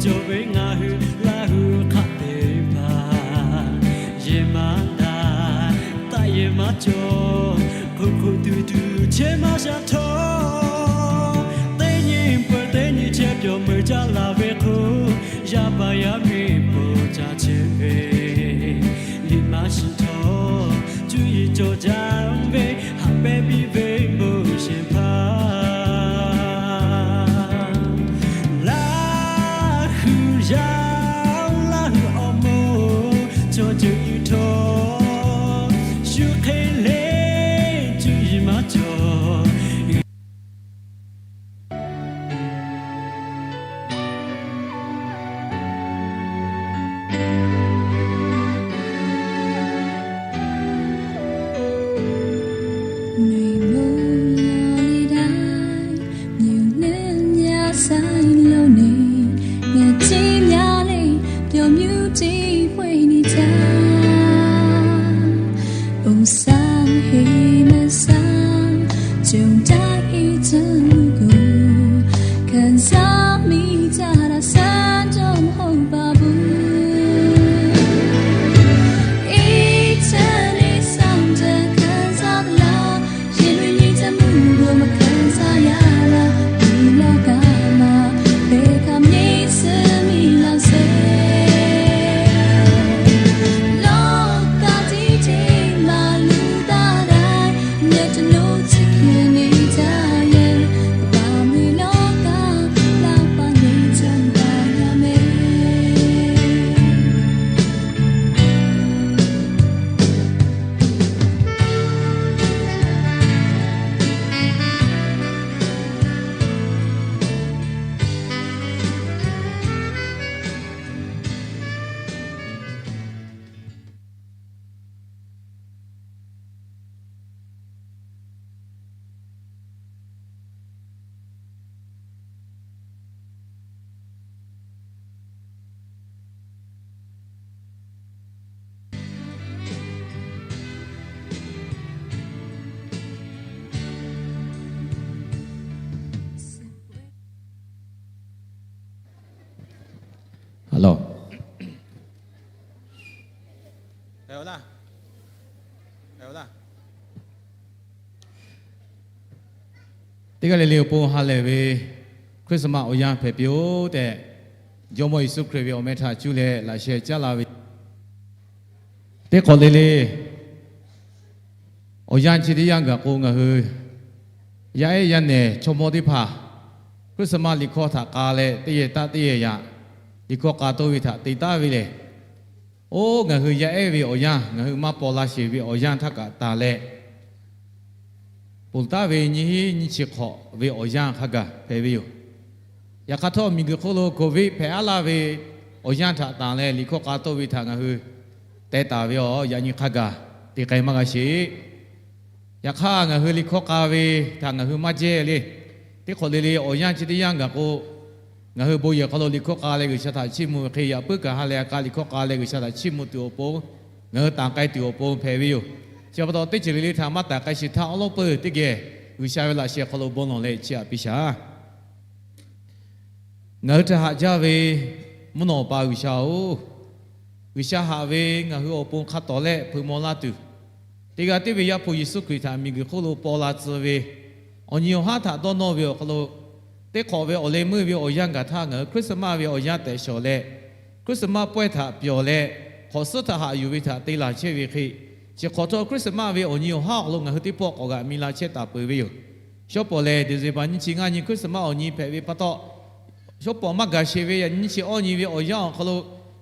Cawˬ ve ngaˬ hui Laˇ huˍ hk'aˆ te hpaˍ, yehˬ maˇ daꞈ, taˆ yehˬ maˇ cawˬ, hk'oˆ hk'oˆ tuˬ tuˬ chehˇ maˇ sha htawˇ, teˇ nyi peuˬ teˇ nyi chehˇ pyawˬ meuˬ caˇ laˬ ve hk'oˆ, yaˇ paˍ yaˇ miˇ po ca chehˇ ve, liꞈ maˇ shiˍ htawˇ, cuˇ yiˍ cawˬ jaˇ ve, haꞈ pehˇ piˇ ve bon shehˍ hpaˇ. Laˇ huˍ yaˇ, Laˇ huˍ awˬ moˍ, chaw ceuˬ yuˬ htawˇ, shu hk'e le, cuˇ yiˍ maˇ cawˬ. Neˬ moˍ la le daꞈ, neˬ neˇ nyaˇ saiˉ lo neˬ, ngaˬ ciˉ myaˇ le, pyawˬ mvuhˇ teˇ pawehˇ neˇ htaˇ, อุตส่าห์ heˆ maˇ saˍ, jawˇ daꞈ iˉ tcuhˉ kuˬ, ခံစားမိကြတာ စံကြောင့် မဟုတ်ပါဘူး။ အေးချမ်းလေး ဆောင်တခံစားသလား၊ ရင်တွင်းငြိမ်သက်မှုကို မခံစားရလား။ ဒီလောကမှာ ဘယ်အခါ ငြိမ်သက်မိလောက်စေ၊ လောကကြီးထဲမှာ လူသားတိုင်း မျက်တလို့ချစ်ခင်နေကြရဲ့ ကမ္ဘာမြေလောက လှပငြိမ်းချမ်းသာရမယ်။ Teˇ g'aˇ le le awˬ pon ha lehˬ ve Christmas awˬ yanˇ hpehꞈ piˇ-oˆ tehꞈ, Jawˇmawˇ Yeˍsuˆ Hkriꞈ ve awˬ meh htaꞈ cuˇ leh laꞈ sheh caˉ la ve, teˇ hk'awꞈ le le awˬ yanˇ chi teˇ yanˇ gaˬ k'o, ngaˬ hui yaˇ ehˉ yaˇ nehˬ chaw mawˇ teˇ hpaˍ Christmas liꞈ hkawˇ htaꞈ k'a leh, teˇ yehˬ taˆ teˇ yehˬ yaꞈ liꞈ hkawˇ k'a tawˆ ve htaꞈ te taˉ ve lehˬ, oˇ ngaˬ hui yaˇ ehˉ ve awˬ yanˇ, ngaˬ hui maˇ paw la sheˍ ve awˬ yanˇ htaˇ kaꞈ tanˬ leh, ponˬ taˍ ve nyiˇ hinˉ nyiˇ chi hk'awꞈ ve awˬ yanˇ hk'a gaˬ hpehꞈ ve yoˬ. Yaꞈ hk'aˇ htawˇ, miˬguiˬ hk'oˆ lo Covid hpehꞈ aˉ laˇ ve awˬ yanˇ htaꞈ tanˬ leh, liꞈ hkawˇ k'a tawˆ ve htaꞈ ngaˬ hui teh taˍ ve awˬ yaꞈ nyi hk'a gaˬ te k'ai maˇ g'a sheˍ. Yaꞈ hk'aˇ, ngaˬ hui liꞈ hkawˇ k'a ve htaꞈ ngaˬ hui maˇ jehˇ le. Teˇ hk'awꞈ le le awˬ yanˇ chi teˇ yanˇ gaˬ k'o, ngaˬ hui bon yehˬ hk'aw lo liꞈ hkawˇ k'a leh G'uiˬsha htaꞈ chiˇ mvuh ve hk'e, yaꞈ puiˉ kaꞈ ha lehˬ a k'a liꞈ hkawˇ k'a leh G'uiˬsha htaꞈ chiˇ mvuh tuˬ awˬ pon, ngaˬ hui tanˬ k'ai tuˬ awˬ pon hpehꞈ ve yoˬ. Chi pa taw, teˇ ceuˬ le le htaꞈ maˇ tanˬ k'ai sheˍ htaˇ, awˉ lawˉ peuˬ teˇ geh G'uiˬsha ve laꞈ sheh hk'aw lo bon lawˬ leh chiˇ aꞈ piˇ shaˍ. Ngaˬ hui htaꞈ haꞈ jaˇ ve mvuhˇ naw pa G'uiˬsha-oˬ, G'uiˬsha haꞈ ve ngaˬ hui awˬ pon hk'a tawˍ leh hpeuꞈ maw laˇ tuˬ, teˇ g'aˇ tiˉ ve Yaˇ hpu Yeˍsuˆ Hkriꞈ htaꞈ miˬguiˬ hk'oˆ lo paw la tcuh ve, awˬ nyi awˬ haˉ htaꞈ dawˇ nawˇ ve awˬ hk'aw lo, teˇ hk'awꞈ ve awˬ leh meuˇ ve awˬ yanˇ gaˬ htaˇ, ngaˬ hui Christmas ve awˬ yanˇ tehꞈ shawˍ leh, Christmas pawehˇ htaꞈ pyawˬ leh, hk'awꞈ suhˉ htaꞈ haꞈ yuˬ ve htaꞈ te laˬ chehˇ ve hk'e, chi hk'awꞈ htawˇ Christmas ve awˬ nyi awˬ haˉ awˬ hk'aw lo ngaˬ hui teˇ pawˆ k'awꞈ g'aꞈ mi la chehˇ taˍ peuˬ ve yoˬ. Shawˉ pawˍ lehˬ, December nyiˇ chi ngaˇ nyi Christmas awˬ nyi hpehꞈ ve pa taw, shawˉ pawˍ maˇ gaˬ sheˍ ve yaꞈ nyi nyiˇ chi awˇ nyi ve awˬ yanˇ awˬ hk'aw lo,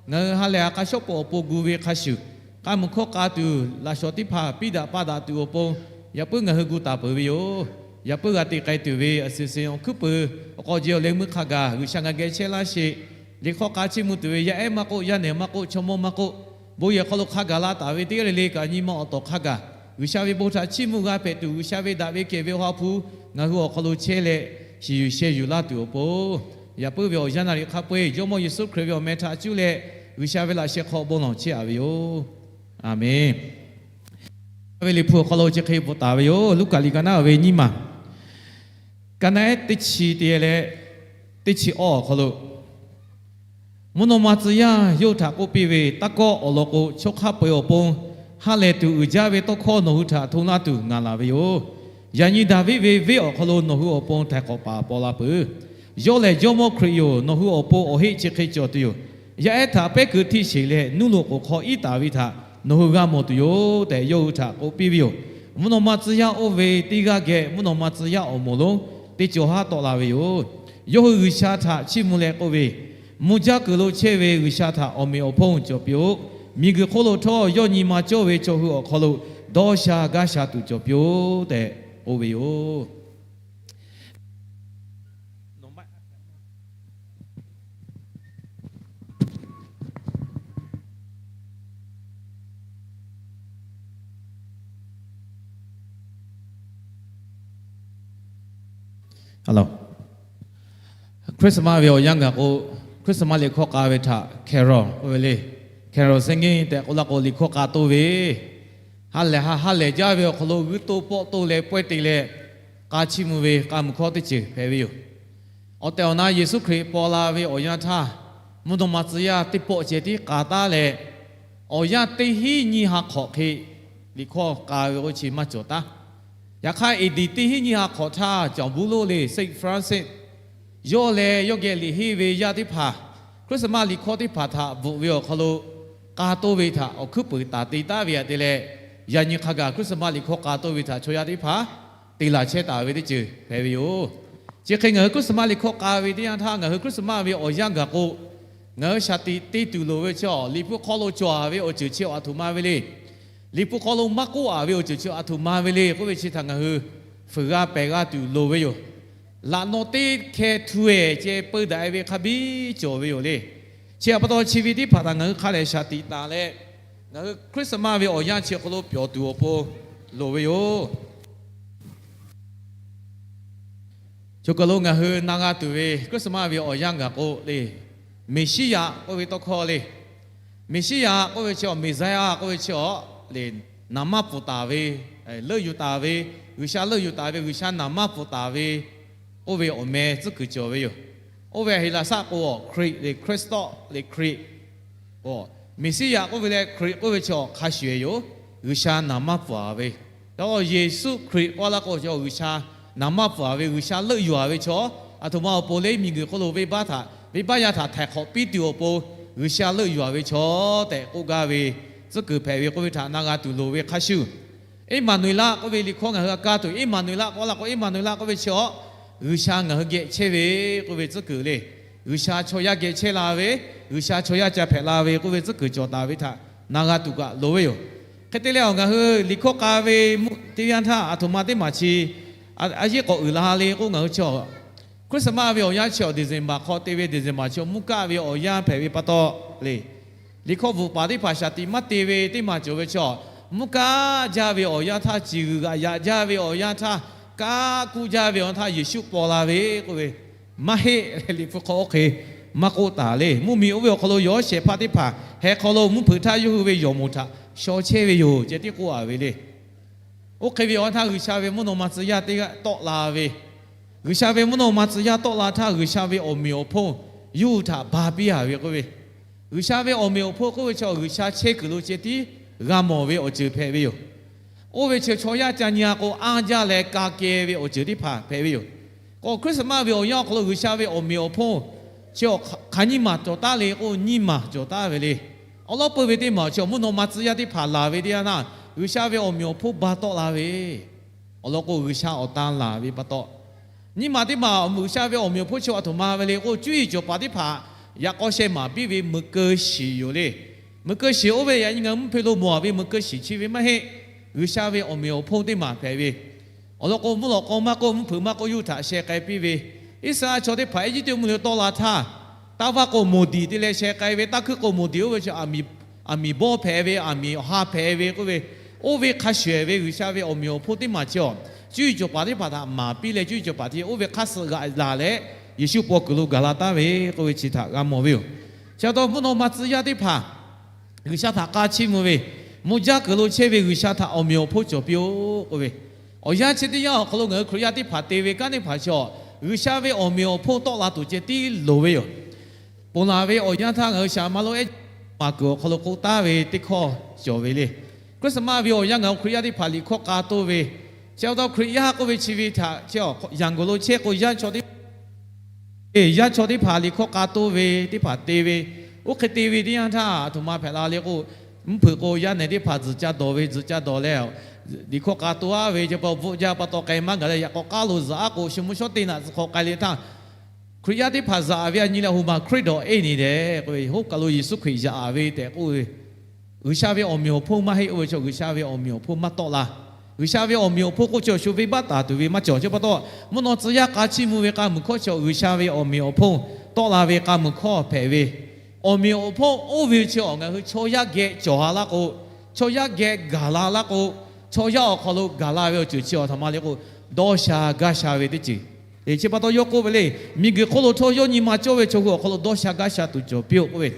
ngaˬ hui ha lehˬ a k'a shawˉ pawˍ awˬ pon gu ve hk'a shuˍ, k'a muiˬ hkawˇ k'a tuˬ laꞈ shawˍ teˇ hpaˍ piˇ daꞈ pa daꞈ tuˬ awˬ pon, yaꞈ puiˉ ngaˬ hui gu taˍ peuˬ ve yoˬ. Yaꞈ puiˉ g'a te k'ai tuˬ ve a suhˍ suhˍ awˬ hkuiˉ peuˬ awˬ k'aw jehˬ awˬ leh meuˇ hk'a gaˬ G'uiˬsha ngaˬ geh chehˇ laˇ sheˍ. Liꞈ hkawˇ k'a chiˇ mvuh tuˬ ve yaˇ ehˉ maˇ k'oˆ, yaˇ nehˬ maˇ k'oˆ, chaw mawˇ maˇ k'oˆ, bon yehˬ hk'aw lo hk'a gaˬ la taˍ ve teˇ g'aˇ le le kaꞈ nyi ma awˬ tawˍ hk'a gaˬ G'uiˬsha ve bon htaꞈ chiˇ mvuh g'a hpehꞈ tuˬ, G'uiˬsha ve daꞈ ve kehˬ ve Awˬ ha hpu ngaˬ hui awˬ hk'aw lo chehˇ leh, shiˍ yuˬ sheh yuˬ laˇ tuˬ awˬ pon, yaꞈ puiˉ ve awˬ yanˇ naˍ riˍ hk'a peu-eˬ Jawˇmawˇ Yeˍsuˆ Hkriꞈ ve awˬ meh htaꞈ cuˇ leh G'uiˬsha ve laꞈ sheh hk'aw bon lawˬ chehˇ aꞈ ve yoˬ. A menˬ. Ve Liꞈ hpu awˬ hk'aw lo chi hk'e bvuhꞈ taˍ ve yoˬ. Luˉkaꞈ liꞈ ka naˉ ve nyiˇ maˬ, ka naˉ ehˉ teˇ chi te leh teˇ chi awˇ awˬ hk'aw lo, Mvuhˇ naw ma tcuh yaˇ yawˇ hui htaꞈ k'oˆ piˇ ve, Taˇ kawˆ. Awˬ lawn k'o, chaw hk'a peu-eˬ awˬ pon ha lehˬ tuˬ uiˍ jaˇ ve tawˇ hkawˇ nawˬ hui htaꞈ hto laˇ tuˬ ngaˬ laˬ ve yoˬ. Yaꞈ nyi Daˍviˆ ve venˇ awˬ hk'aw lo nawˬ hui awˬ pon htaiˍ hk'awꞈ paˍ paw la peuˬ. Yawˇ lehˬ Jawˇmawˇ Hkriꞈ yoˬ. Nawˬ hui awˬ pon awˬ heˆ chi hk'e cawˬ tuˬ yoˬ. Yaˇ ehˉ htaꞈ pehˉ keu htiˇ sheˍ leh, nuˇ loꞈ k'oˍ hk'aw iˉ taˍ ve htaꞈ nawˬ hui g'a mawˬ tuˬ yoˬ tehꞈ, yawˇ hui htaꞈ k'oˆ piˇ ve yoˬ. Mvuhˇ naw ma tcuh yaˇ oˇ ve teˇ g'aˇ geh mvuhˇ naw ma tcuh yaˇ awˬ moˍ lonˉ teˇ cawˬ haˉ tawˆ la ve yoˬ. Yawˇ hui G'uiˬsha htaꞈ chiˇ mvuh leh k'oˆ ve, Mvuh jaˇ kuiˬ lo chehˇ ve G'uiˬsha htaꞈ awˬ meꞈ awˬ hponˇ cawˬ piˇ-oˆ. Miˬguiˬ hk'oˆ lo htawˇ yawˇ nyi ma cawˇ ve chaw hui awˬ hk'aw lo dawˇ sha gaˇ sha tuˬ cawˬ piˇ-oˆ tehꞈ k'oˆ ve yoˬ. Christmas ve awˬ yanˇ gaˬ k'o, Christmas liꞈ hkawˇ k'a ve htaꞈ carol k'oˆ ve le. Carol singing tehꞈ k'oˆ laˇ k'o, liꞈ hkawˇ k'a toˇ ve, ha lehˬ ha ha lehˬ jaˇ ve awˬ hk'aw lo g'uiˇ toˇ pawˆ toˇ leh pawehˇ te leh k'a chiˇ mvuh ve k'a mvuh hkawˇ teˇ ceuˬ hpehꞈ ve yoˬ. Awˬ tehˬ awˬ na Yeˍsuˆ Hkriꞈ paw la ve awˬ yanˇ htaˇ, mvuhˇ naw ma tcuh yaˇ teˇ pawˆ ceh tiˉ k'a taˉ leh, awˬ yanˇ teˇ hinˉ nyiˇ ha hk'awꞈ hk'e liꞈ hkawˇ k'a ve k'o chi maˇ cawˬ taˉ. Yaꞈ hk'aˇ, A D teˇ hinˉ nyiˇ ha hk'awꞈ htaˇ, Caˍ Bvuhˇ lonˉ le, Saint Francis, yawˇ leh yawˇ geh liꞈ henˇ ve yaˇ teˇ hpaˍ Christmas liꞈ hkawˇ teˇ hpaˍ htaꞈ bvuhꞈ ve awˬ hk'aw lo k'a toˇ ve htaꞈ awˬ hkuiˉ puiˍ taˍ te taˉ ve htaꞈ te leh, yaꞈ nyi hk'a gaˬ Christmas liꞈ hkawˇ k'a toˇ ve htaꞈ chaw yaˇ teˇ hpaˍ te laˬ chehˇ taˍ ve teˇ ceuˬ hpehꞈ ve yoˬ. Chi hk'e ngaˬ hui Christmas liꞈ hkawˇ k'a ve teˇ yanˇ htaˇ, ngaˬ hui Christmas ve awˬ yanˇ gaˬ k'o, ngaˬ hui shaˍ tiꞈ te tuˬ loˍ ve chi awˬ, Liꞈ hpu hk'aw lo cawˬ ve awˬ ceuˬ chi awˬ aˬ htoꞈ ma ve le. Liꞈ hpu hk'aw lo maˇ k'oˆ a ve awˬ ceuˬ chi aˬ htoꞈ ma ve le k'oˆ ve chi htaꞈ ngaˬ hui fuiˍ g'a pehˬ g'a tuˬ loˍ ve yoˬ. Laꞈ naw teˇ hkeh htu-ehˍ ceh peu daꞈ ve hk'a biˇ cawˬ ve yoˬ le. Chi htaꞈ pa taw, chi ve teˇ hpaˍ htaꞈ ngaˬ hui hk'a lehˬ shaˍ tiꞈ taˍ leh, ngaˬ hui Christmas ve awˬ yanˇ chi hk'aw lo pyawˬ tuˬ awˬ pon loˍ ve yoˬ. Choˬ kaˬ lo ngaˬ hui na g'a tuˬ ve Christmas ve awˬ yanˇ gaˬ k'o le, Meˍsiˉyaꞈ k'oˆ ve tawˇ hkawˇ le. Meˍsiˉyaꞈ k'oˆ ve chi awˬ, Messiah k'oˆ ve chi awˬ le, naˍ manˇ pfuhˍ taˍ ve, leuˆ yuˬ taˍ ve, G'uiˬsha leuˆ yuˬ taˍ ve, G'uiˬsha naˍ manˇ pfuhˍ taˍ ve k'oˆ ve awˬ meh tcuhˉ kuiˬ cawˬ ve yoˬ. Oˇ ve Heˍlaˍsaˆ k'o awˬ Hkriꞈ le, Christos le, Hkriꞈ Meˍsiˉyaꞈ k'oˆ ve leh Hkriꞈ k'oˆ ve chi awˬ hk'a shuˍ yoˬ. G'uiˬsha naˍ manˇ pfuhˍ ve, Yeˍsuˆ Hkriꞈ k'oˆ laˇ k'o, G'uiˬsha naˍ manˇ pfuhˍ ve, G'uiˬsha leuˆ yuˬ ve chaw, aˬ htoꞈ ma awˬ pon le, miˬguiˬ hk'oˆ lo venˇbaˆ htaꞈ, venˇbaˆ yaˇ htaꞈ htaiˍ hk'awꞈ piˇ tuˬ awˬ pon G'uiˬsha leuˆ yuˬ ve chaw tehꞈ k'oˆ gaˇ ve tcuhˉ kuiˬ hpehꞈ ve k'oˆ ve htaꞈ na g'a tuˬ loˍ ve hk'a shuˍ, Eˇmaˍnuˍeˍlaˆ k'oˆ ve liꞈ hkawˇ ngaˬ hui a kaˇ tuˬ, Eˇmaˍnuˍeˍlaˆ k'oˆ laˇ k'o, Eˇmaˍnuˍeˍlaˆ k'oˆ ve chi awˬ, G'uiˬsha ngaˬ hui geh chehˇ ve k'oˆ ve tcuhˉ kuiˬ le. G'uiˬsha chaw yaˇ geh chehˇ la ve, G'uiˬsha chaw yaˇ ca hpehꞈ la ve k'oˆ ve tcuhˉ kuiˬ cawˬ taˍ ve htaꞈ na g'a tuˬ kaꞈ loˍ ve yoˬ. Hk'e te leh awˬ ngaˬ hui liꞈ hkawˇ k'a ve teˇ yanˇ htaˇ aˬ htoꞈ ma teˇ maˬ chi a yeˉ k'awꞈ uiˍ la le k'o, ngaˬ hui chi Christmas ve awˬ yanˇ chi awˬ December hk'aw te ve, December chi mvuhˇ kaˆ ve awˬ yanˇ hpehꞈ ve pa taw le, liꞈ hkawˇ bvuhꞈ paˍ teˇ hpaˍ shaˍ tiꞈ maˇ te ve teˇ maˬ cawˬ ve chi awˬ, mvuhˇ kaˆ jaˇ ve awˬ yanˇ htaˇ, ciˬ g'uiˬ g'aꞈ yaꞈ jaˇ ve awˬ yanˇ htaˇ, kaˆ kuˇ jaˇ ve awˬ yanˇ htaˇ Yeˍsuˆ paw la ve k'oˆ ve, maˇ heˆ. Liꞈ hpu hk'aw oˇ hk'e maˇ k'oˆ taˍ le. Mvuhˇmiˬ oˇ ve awˬ hk'aw lo yawˬ shehˍ hpaˇ teˇ hpaˍ heh hk'aw lo mvuhˇ hpeuꞈ htaˇ yawˇ hui ve yawˬ moˍ htaꞈ shaw chehˇ ve yoˬ ceh tiˉ k'oˆ a ve le. Oˇ hk'e ve awˬ yanˇ htaˇ G'uiˬsha ve mvuhˇ naw ma tcuh yaˇ teˇ g'aˇ tawˆ la ve, G'uiˬsha ve mvuhˇ naw ma tcuh yaˇ tawˆ la htaˇ, G'uiˬsha ve awˬ meꞈ awˬ hponˇ yawˇ hui htaꞈ ba piˇ a ve k'oˆ ve, G'uiˬsha ve awˬ meꞈ awˬ hponˇ k'oˆ ve chi G'uiˬsha chehˇ kuiˬ lo ceh tiˉ g'a mawˬ ve awˬ ceuˬ hpehꞈ ve yoˬ. Oˇ ve chi chaw yaˇ ca nyi a k'o, anˇ jaˇ leh ka keh ve awˬ ceuˬ teˇ hpaˍ hpehꞈ ve yoˬ. K'o Christmas ve awˬ yanˇ awˬ hk'aw lo G'uiˬsha ve awˬ meꞈ awˬ hponˇ chi hk'aˬ nyiˇ maˬ cawˬ taˉ le k'o, nyiˇ maˬ cawˬ taˉ ve le. Awˬ lawn peuˇ ve teˇ maˬ chi mvuhˇ naw ma tcuh yaˇ teˇ hpaˍ laˬ ve teˇ yanˇ htaˇ, G'uiˬsha ve awˬ meꞈ awˬ hponˇ ba tawˆ la ve, awˬ lawn k'o G'uiˬsha awˬ tan laˬ ve pa taw, nyiˇ maˬ teˇ maˬ G'uiˬsha ve awˬ meꞈ awˬ hponˇ chi aˬ htoꞈ ma ve le k'o, cuˇ yiˍ cawˬ paˍ teˇ hpaˍ yaꞈ k'aw sheh maˍ piˇ ve meuꞈ keu shiˍ yoˬ le. Meuꞈ keu shiˍ oˇ ve yaꞈ nyi ngaˬ hui mvuhˇ hpe lo mawˬ a ve meuꞈ keu shiˍ chi ve maˇ heˆ. G'uiˬsha ve awˬ meꞈ awˬ hponˇ teˇ maˬ hpehꞈ ve, awˬ lawn k'o mvuhˇ lawꞈ k'aw maˇ k'oˆ, mvuhˇ hpeuꞈ maˇ k'oˆ, yawˇ hui htaꞈ sheh k'ai piˇ ve, Iˉsaˍreˍlaˆ chaw teˇ hpaˍ Eˇjiˇtuꞈ mvuhˇ miˬ lo tawˆ la htaˇ, taˇ vaˇ k'o moˍ diˍ te leh sheh k'ai ve, taˇ hkuiˇ k'o moˍ diˍ oˇ ve chi aˬ miˍ bawˇ hpehꞈ ve, aˬ miˍ awˬ ha hpehꞈ ve k'oˆ ve, oˇ ve hk'a shuˍ ve G'uiˬsha ve awˬ meꞈ awˬ hponˇ teˇ maˬ chi awˬ, cuˇ yiˍ cawˬ paˍ teˇ hpaˍ htaꞈ maˍ piˇ leh cuˇ yiˍ cawˬ paˍ htaꞈ oˇ ve hk'aˇ suh g'aꞈ laˬ leh, Yeˍsuˆ paw kuiˬ lo gaˬ la taˍ ve k'oˆ ve chi htaꞈ g'a mawˬ ve yoˬ. Chi pa taw mvuhˇ naw ma tcuh yaˇ teˇ hpaˍ G'uiˬsha htaꞈ k'a chiˇ mvuh ve, mvuh jaˇ kuiˬ lo chehˇ ve G'uiˬsha htaꞈ awˬ meꞈ awˬ hponˇ cawˬ piˇ-oˆ k'oˆ ve, awˬ yanˇ chi teˇ yanˇ awˬ hk'aw lo ngaˬ hui Hkriꞈ yaˇ teˇ hpaˍ te ve kanˉ teˇ hpaˍ chi awˬ, G'uiˬsha ve awˬ meꞈ awˬ hponˇ tawˆ la tuˬ ceh tiˉ loˍ ve yoˬ. ponˬ laˬ ve awˬ yanˇ htaˇ ngaˬ hui shaˍ ma lo ehˉ maˍ kuiˬ awˬ hk'aw lo k'oˆ taˉ ve teˇ hkawˇ cawˬ ve le. Christmas ve awˬ yanˇ ngaˬ hui Hkriꞈ yaˇ teˇ hpaˍ liꞈ hkawˇ k'a toˇ ve, chi pa taw Hkriꞈ yaˇ k'oˆ ve chi ve htaꞈ chi yanˍ gawˬ lo chehˇ k'o, yaˇ chaw teˇ hpaˍ liꞈ hkawˇ k'a toˇ ve teˇ hpaˍ te ve, oˇ hk'e te ve teˇ yanˇ htaˇ, aˬ htoꞈ ma hpehꞈ la le k'o, mvuhˇ hpeuꞈ k'o yaˇ nehˬ teˇ hpaˍ tzuhꞈ ca dawˬ ve, tzuhꞈ ca dawˬ leh, liꞈ hkawˇ k'a toˇ aˉ ve, chi pa bvuhˆ jaˇ pa taw k'ai maˇ gaˬ leh, yaꞈ k'aw k'aˉ lo zuhꞈ aˉ k'o, shu mvuhˇ shawˉ teˇ naꞈ tcuh hk'aw k'ai le htaˇ, Hkriꞈ yaˇ teˇ hpaˍ zuhꞈ ve a nyi leh, hoꞈ maˬ Christ dawˬ eˉ ni tehꞈ k'oˆ ve, hoˉ kaˬ lo Yeˍsuˆ Hkriꞈ yaꞈ ve tehꞈ k'oˆ ve, G'uiˬsha ve awˬ meꞈ awˬ hponˇ maˇ heˆ. Oˇ ve chaw G'uiˬsha ve awˬ meꞈ awˬ hponˇ maˇ tawˆ la. G'uiˬsha ve awˬ meꞈ awˬ hponˇ k'oˆ chi awˬ shu venˇbaˆ taˍ tuˬ ve maˇ cawˬ. Chi pa taw, mvuhˇ naw tcuh yaˇ k'a chiˇ mvuh ve k'a muiˬ hkawˇ chi G'uiˬsha ve awˬ meꞈ awˬ hponˇ tawˆ la ve k'a muiˬ hkawˇ hpehꞈ ve, awˬ meꞈ awˬ hponˇ oˇ ve chi awˬ ngaˬ hui chaw yaˇ geh cawˬ ha laˇ k'o, chaw yaˇ geh gaˬ la laˇ k'o, chaw yaˇ awˬ hk'aw lo gaˬ la ve awˬ ceuˬ chi awˬ htaꞈ ma le k'o, dawˇ sha gaˇ sha ve teˇ ceuˬ. Chi pa taw yawˇ k'oˆ ve le, miˬguiˬ hk'oˆ lo htawˇ yawˇ nyi ma cawˇ ve chaw hui awˬ hk'aw lo dawˇ sha gaˇ sha tuˬ cawˬ piˇ-oˆ k'oˆ ve,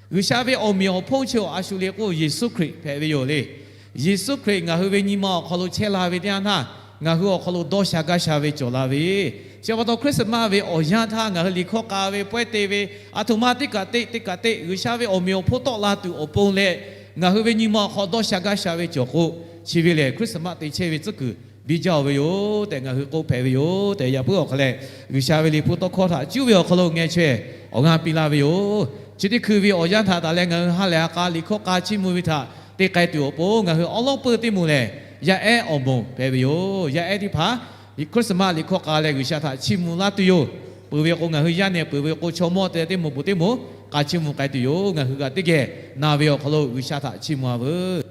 G'uiˬsha ve awˬ meꞈ awˬ hponˇ chi awˬ a shu le k'o, Yeˍsuˆ Hkriꞈ hpehꞈ ve yoˬ le. Yeˍsuˆ Hkriꞈ ngaˬ hui ve nyi ma awˬ hk'aw lo chehˇ la ve teˇ yanˇ htaˇ, ngaˬ hui awˬ hk'aw lo dawˇ sha gaˇ sha ve cawˬ la ve, chi pa taw Christmas ve awˬ yanˇ htaˇ ngaˬ hui liꞈ hkawˇ k'a ve, pawehˇ te ve, aˬ htoꞈ ma teˇ kaꞈ teˇ kaꞈ teˇ G'uiˬsha ve awˬ meꞈ awˬ hponˇ tawˆ la tuˬ awˬ pon leh, ngaˬ hui ve nyi ma awˬ hk'aw dawˇ sha gaˇ sha ve cawˬ k'o, chi ve lehˬ Christmas te chehˇ ve tcuhˉ kuiˬ biˇ jaˇ-oˬ ve yoˬ tehꞈ ngaˬ hui k'oˆ hpehꞈ ve yoˬ tehꞈ, yaꞈ puiˉ awˬ hk'aw leh G'uiˬsha ve liꞈ hpu tawˇ hkawˇ htaꞈ cuˇ ve awˬ hk'aw lo ngeh chaweh awˬ g'aˇ piˇ laˇ ve yoˬ. Chi teˇ hkui ve awˬ yanˇ htaꞈ taˍ leh ngaˬ hui ha lehˬ ha k'a liꞈ hkawˇ k'a chiˇ mvuh ve htaꞈ te k'ai tuˬ awˬ pon, ngaˬ hui awˉ lawˉ peuˇ teˇ moˍ lehˬ, yaˇ ehˉ awˬ moˍ hpehꞈ ve yoˬ. Yaˇ ehˉ teˇ hpaˍ Christmas liꞈ hkawˇ k'a leh G'uiˬsha htaꞈ chiˇ mvuh laˇ tuˬ yoˬ. Peuˬ ve k'o ngaˬ hui yaˇ nehˬ peuˬ ve k'o chaw mawˇ te teˇ moˍ peuˬ teˇ moˍ k'a chiˇ mvuh k'ai tuˬ yoˬ. Ngaˬ hui g'aꞈ teˇ geh na ve awˬ hk'aw lo G'uiˬsha htaꞈ chiˇ mvuh-a veuˬ.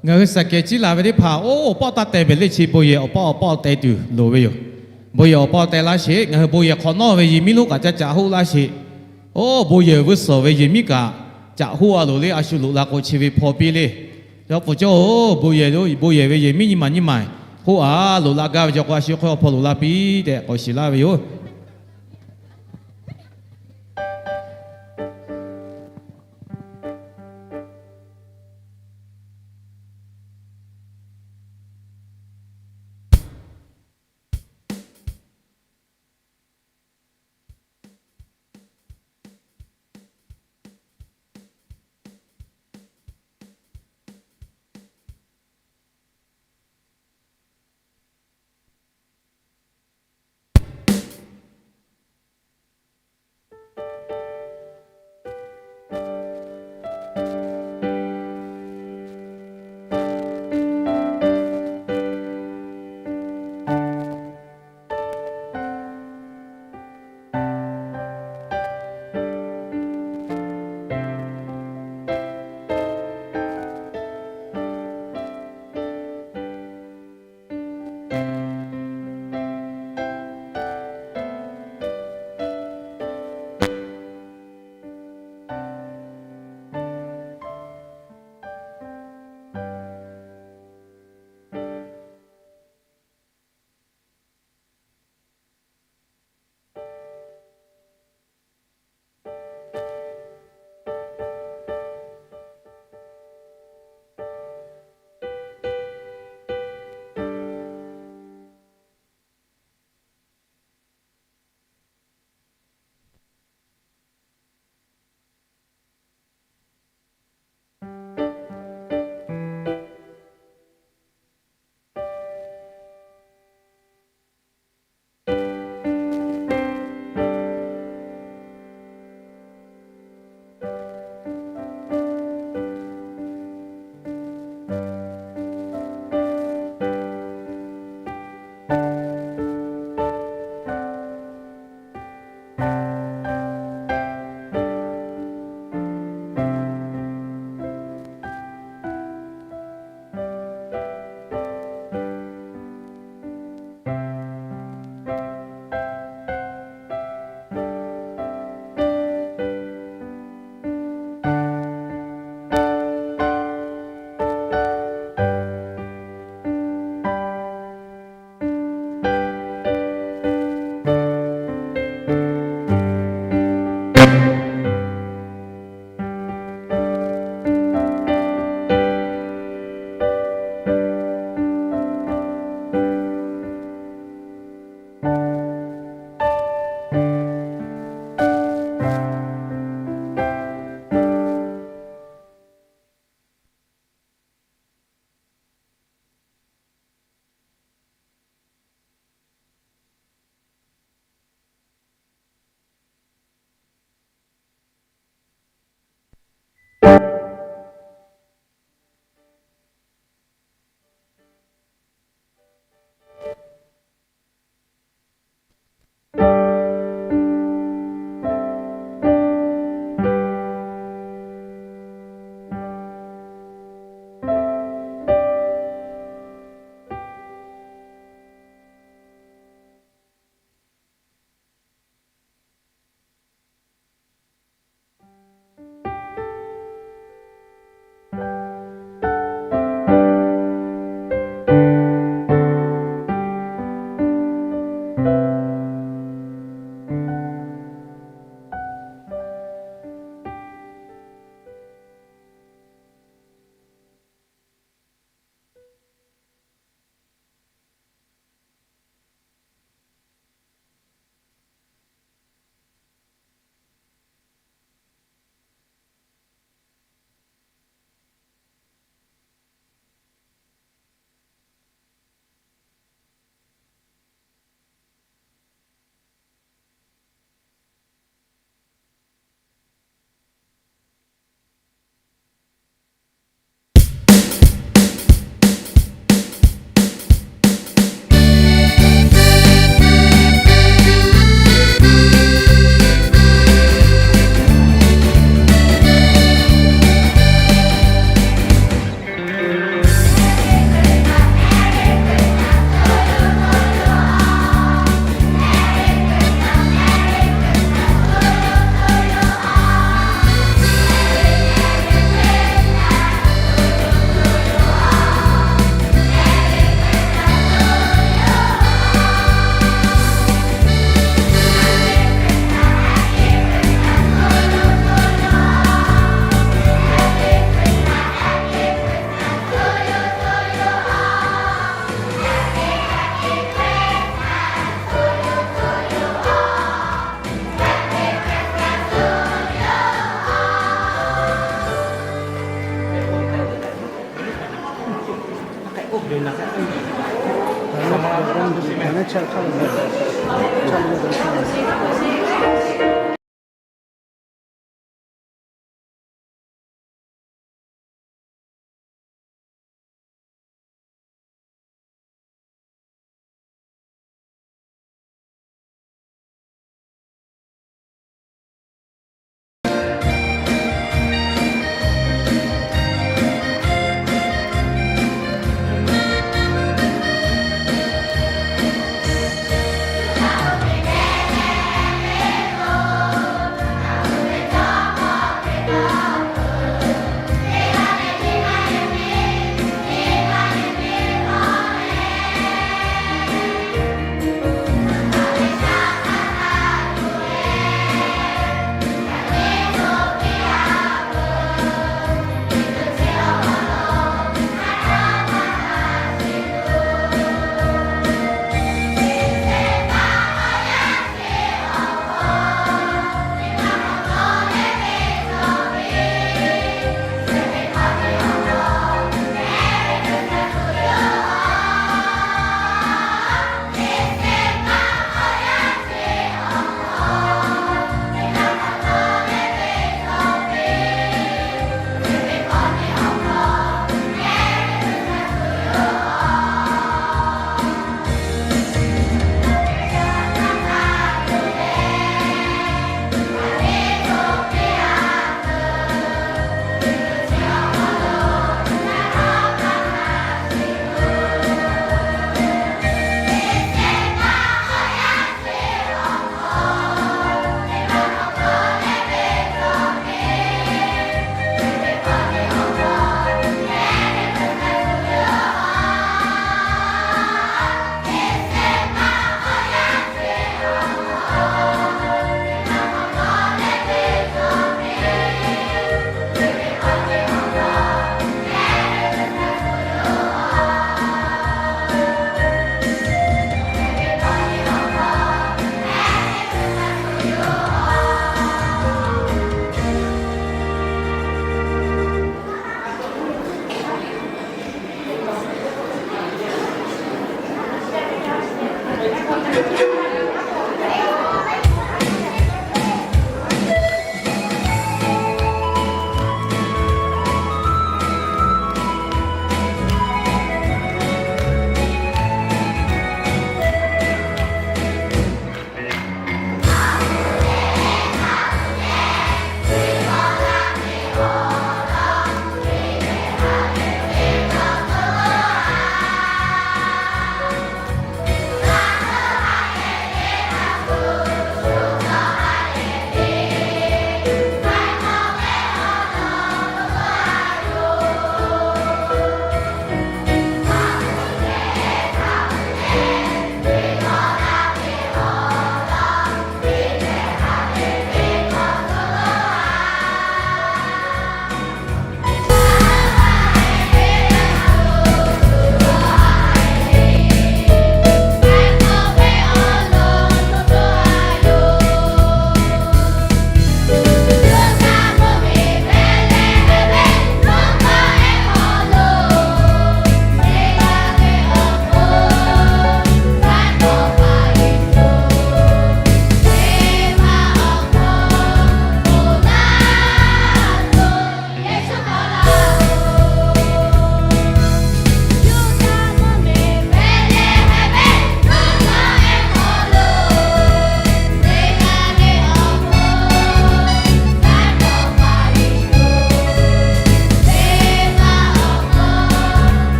Ngaˬ hui saˍ kehˍ ciˉ laˬ ve teˇ hpaˍ oˇ awˬ paˆ taˇ teh pehˍ le. Chi bon yehˬ awˬ paˆ awˬ paˆ teh tuˬ loˍ ve yoˬ. Bon yehˬ awˬ paˆ teh laˇ sheˍ. Ngaˬ hui bon yehˬ hk'awꞈ nawˉ ve yehˬ miˉ lonˉ kaꞈ caˇ caꞈ hoˆ laˇ sheˍ. Oˇ bon yehˬ vuiˇ suhˍ ve yehˬ miˉ kaꞈ caꞈ hoˆ-a loˍ le. A shu loꞈ la k'o chi ve hpaw piˇ le. Yaꞈ hk'aˇ cawˇ-oˬ, bon yehˬ ve yehˬ miˉ nyi ma nyi ma hoˆ-a loꞈ la gaˇ ve cawˬ k'o, a shu hk'aw hpaw loꞈ la piˇ tehꞈ k'awꞈ shiˍ laˇ ve yoˬ.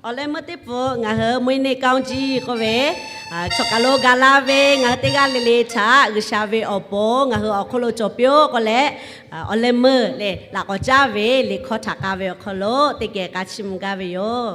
Awˬ leh meuˇ teˇ pfuhˍ ngaˬ hui မွေးနေ့ကောင်းကြီး k'oˆ ve, chaw kaˬ lo ga laˇ ve ngaˬ hui teˇ g'aˇ le le htaꞈ G'uiˬsha ve awˬ pon ngaˬ hui awˬ hk'oˆ lo cawˬ piˇ-oˆ k'oˆ leh, awˬ leh meuˇ lehˬ laꞈ k'awꞈ caˉ ve liꞈ hkawˇ htaꞈ k'a ve awˬ hk'aw lo teˇ geh k'a chiˇ mvuh gaˇ ve yoˬ.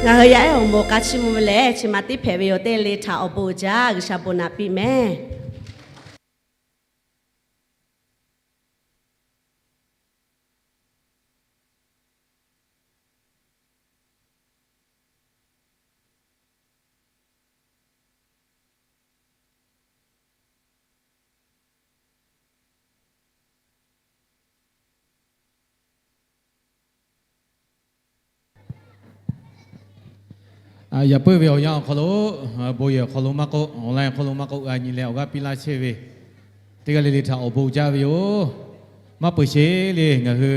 Ngaˬ hui yaˇ ehˉ awˬ moˍ k'a chiˇ mvuh ve lehˬ, chi ma tiˉ hpehꞈ ve yoˬ. Teˇ le htaꞈ awˬ bon uiˍ jaˇ, G'uiˬsha bon naꞈ piˇ mehˍ. Yaꞈ puiˉ ve awˬ yanˇ awˬ hk'aw lo, bon yehˬ awˬ hk'aw lo maˇ k'oˆ, online awˬ hk'aw lo maˇ k'oˆ, g'a nyi leh awˬ g'aˇ piˇ laˇ chehˇ ve teˇ g'aˇ le le htaꞈ awˬ bon jaˇ ve yoˬ. Maˇ peuˬ sheˍ le, ngaˬ hui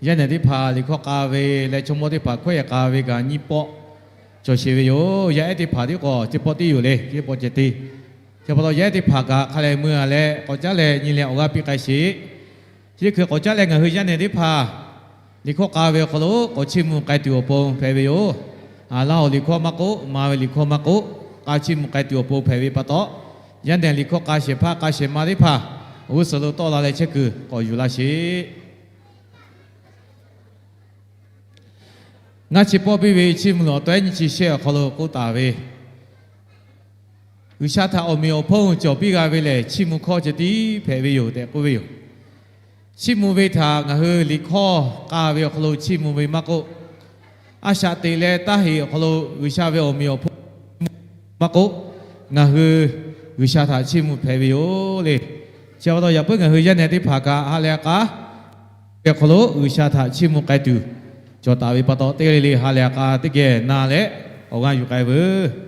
yaˇ nehˬ teˇ hpaˍ liꞈ hkawˇ k'a ve leh chaw mawˇ teˇ hpaˍ hkawehˇ k'a ve kaꞈ nyiˇ pawˆ cawˬ sheˍ ve yoˬ. Yaˇ ehˉ teˇ hpaˍ tiˉ k'o ceh pawˆ teˇ yoˬ le, ceh pawˆ ceh teˇ. Chi pa taw yaˇ ehˉ teˇ hpaˍ kaꞈ hk'a lehˬ mui a leh k'awꞈ caˉ leh nyi leh awˬ g'aˇ piˇ k'ai sheˍ. Chi hk'e k'awꞈ caˉ leh ngaˬ hui yaˇ nehˬ teˇ hpaˍ liꞈ hkawˇ k'a ve awˬ hk'aw lo k'awꞈ chiˇ mvuh k'ai tuˬ awˬ pon hpehꞈ ve yoˬ. Laˇ hoꞈ liꞈ hkawˇ maˇ k'oˆ, ma ve liꞈ hkawˇ maˇ k'oˆ, k'a chiˇ mvuh k'ai tuˬ awˬ pon hpehꞈ ve pa taw, yaˇ nehˬ liꞈ hkawˇ k'a shehˍ hpaˇ k'a shehˍ ma teˇ hpaˍ g'uˇ suhˍ lo tawˆ la leh chehˇ kuiˬ k'awꞈ yuˬ laˇ sheˍ. Ngaˇ chi pawˆ piˇ ve chiˇ mvuh lawˬ tawehˉ nyi chi shehˆ awˬ hk'aw lo k'oˆ taˍ ve, G'uiˬsha htaꞈ awˬ meꞈ awˬ hponˇ cawˬ piˇ g'a ve lehˬ, chiˇ mvuh hkawˇ ceh tiˉ hpehꞈ ve yoˬ tehꞈ k'oˆ ve yoˬ. Chiˇ mvuh ve htaꞈ ngaˬ hui liꞈ hkawˇ k'a ve awˬ hk'aw lo chiˇ mvuh ve maˇ k'oˆ, a shaꞈ teꞈ leh taˇ heꞈ awˬ hk'aw lo G'uiˬsha ve awˬ meꞈ awˬ hponˇ maˇ k'oˆ, ngaˬ hui G'uiˬsha htaꞈ chiˇ mvuh hpehꞈ ve yoˬ le. Chi pa taw yaꞈ puiˉ ngaˬ hui yaˇ nehˬ teˇ hpaˍ kaꞈ ha leh k'a ve awˬ hk'aw lo G'uiˬsha htaꞈ chiˇ mvuh k'ai tuˬ cawˬ taˍ ve pa taw, teˇ g'aˇ le le ha leh k'a teˇ geh na leh awˬ g'aˇ yuˬ k'ai veuˬ.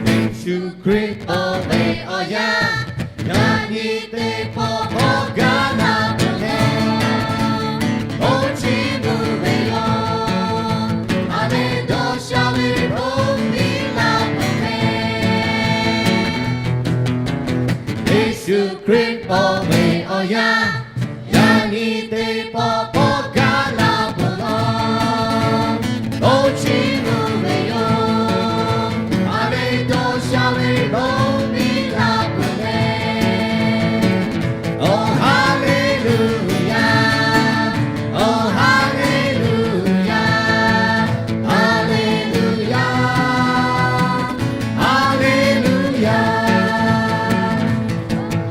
Yeˍsuˆ Hkriꞈ pawˆ ve awˬ yanˇ, yaꞈ nyi teˇ pawˆ hk'aw gaˇ na peuˬ leh, oˇ chi mvuhˇ ve yoˬ. A leh dawˇ sha ve bon biˇ la peuˬ leh, Yeˍsuˆ Hkriꞈ pawˆ ve awˬ yanˇ, yaꞈ nyi teˇ pawˆ hk'aw gaˇ la peuˬ leh, oˇ chi mvuhˇ ve yoˬ. A leh dawˇ sha ve bon biˇ la peuˬ leh, Awˬ haˍleˍluˍyaˍ, awˬ haˍleˍluˍyaˍ, haˍleˍluˍyaˍ, haˍleˍluˍyaˍ,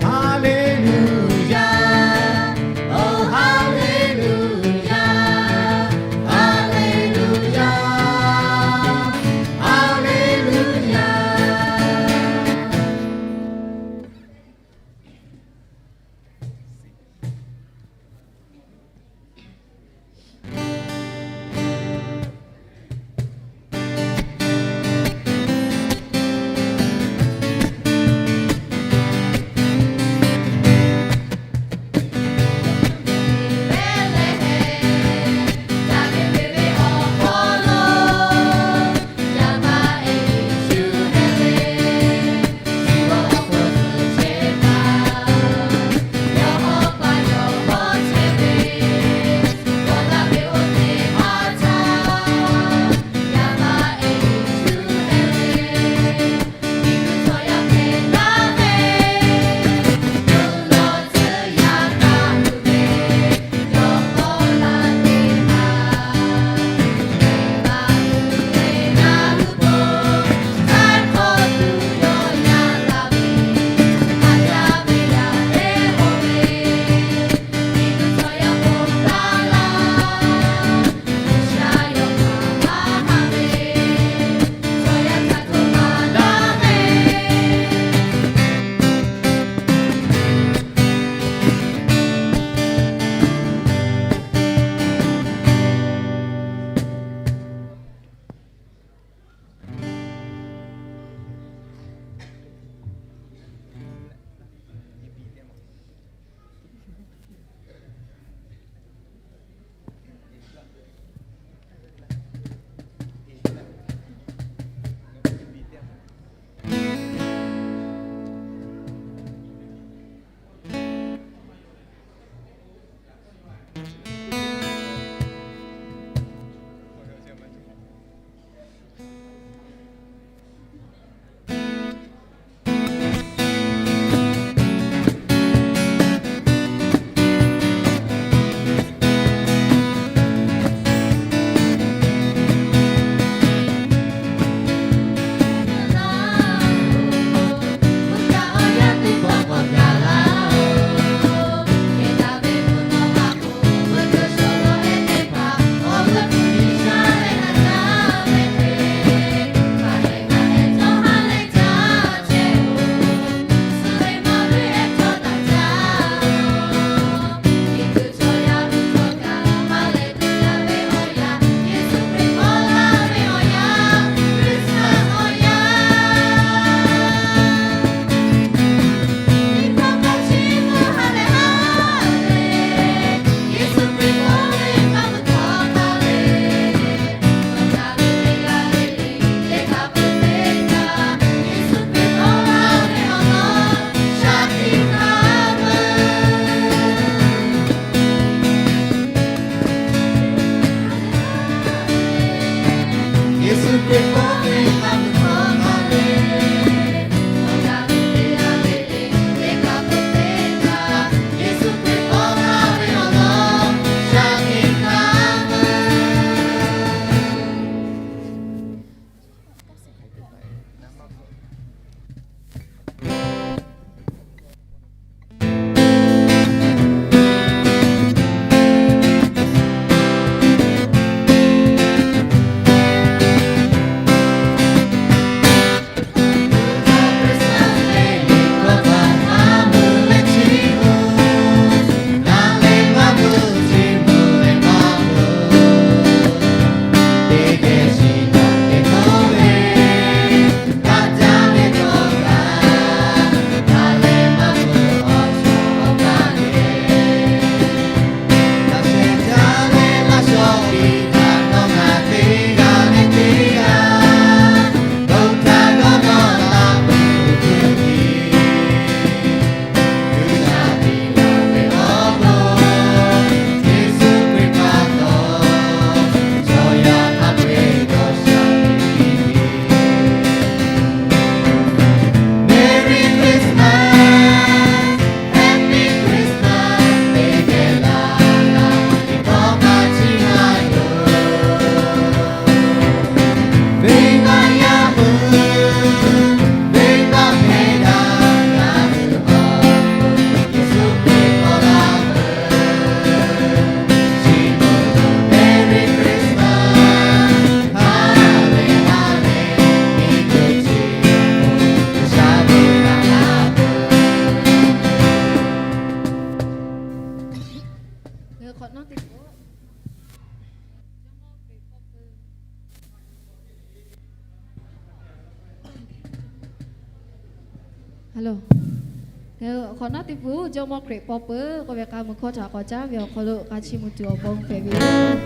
haˍleˍluˍyaˍ. Hello. Ngaˬ hui awˬ hk'awꞈ nawˉ teˇ pun Jawˇmawˇ Hkriꞈ paw peuˬ k'oˆ ve k'aˇ mui hkawˇ htaꞈ k'awꞈ caˉ ve awˬ hk'aw lo k'a chiˇ mvuh tuˬ awˬ pon hpehꞈ ve yoˬ.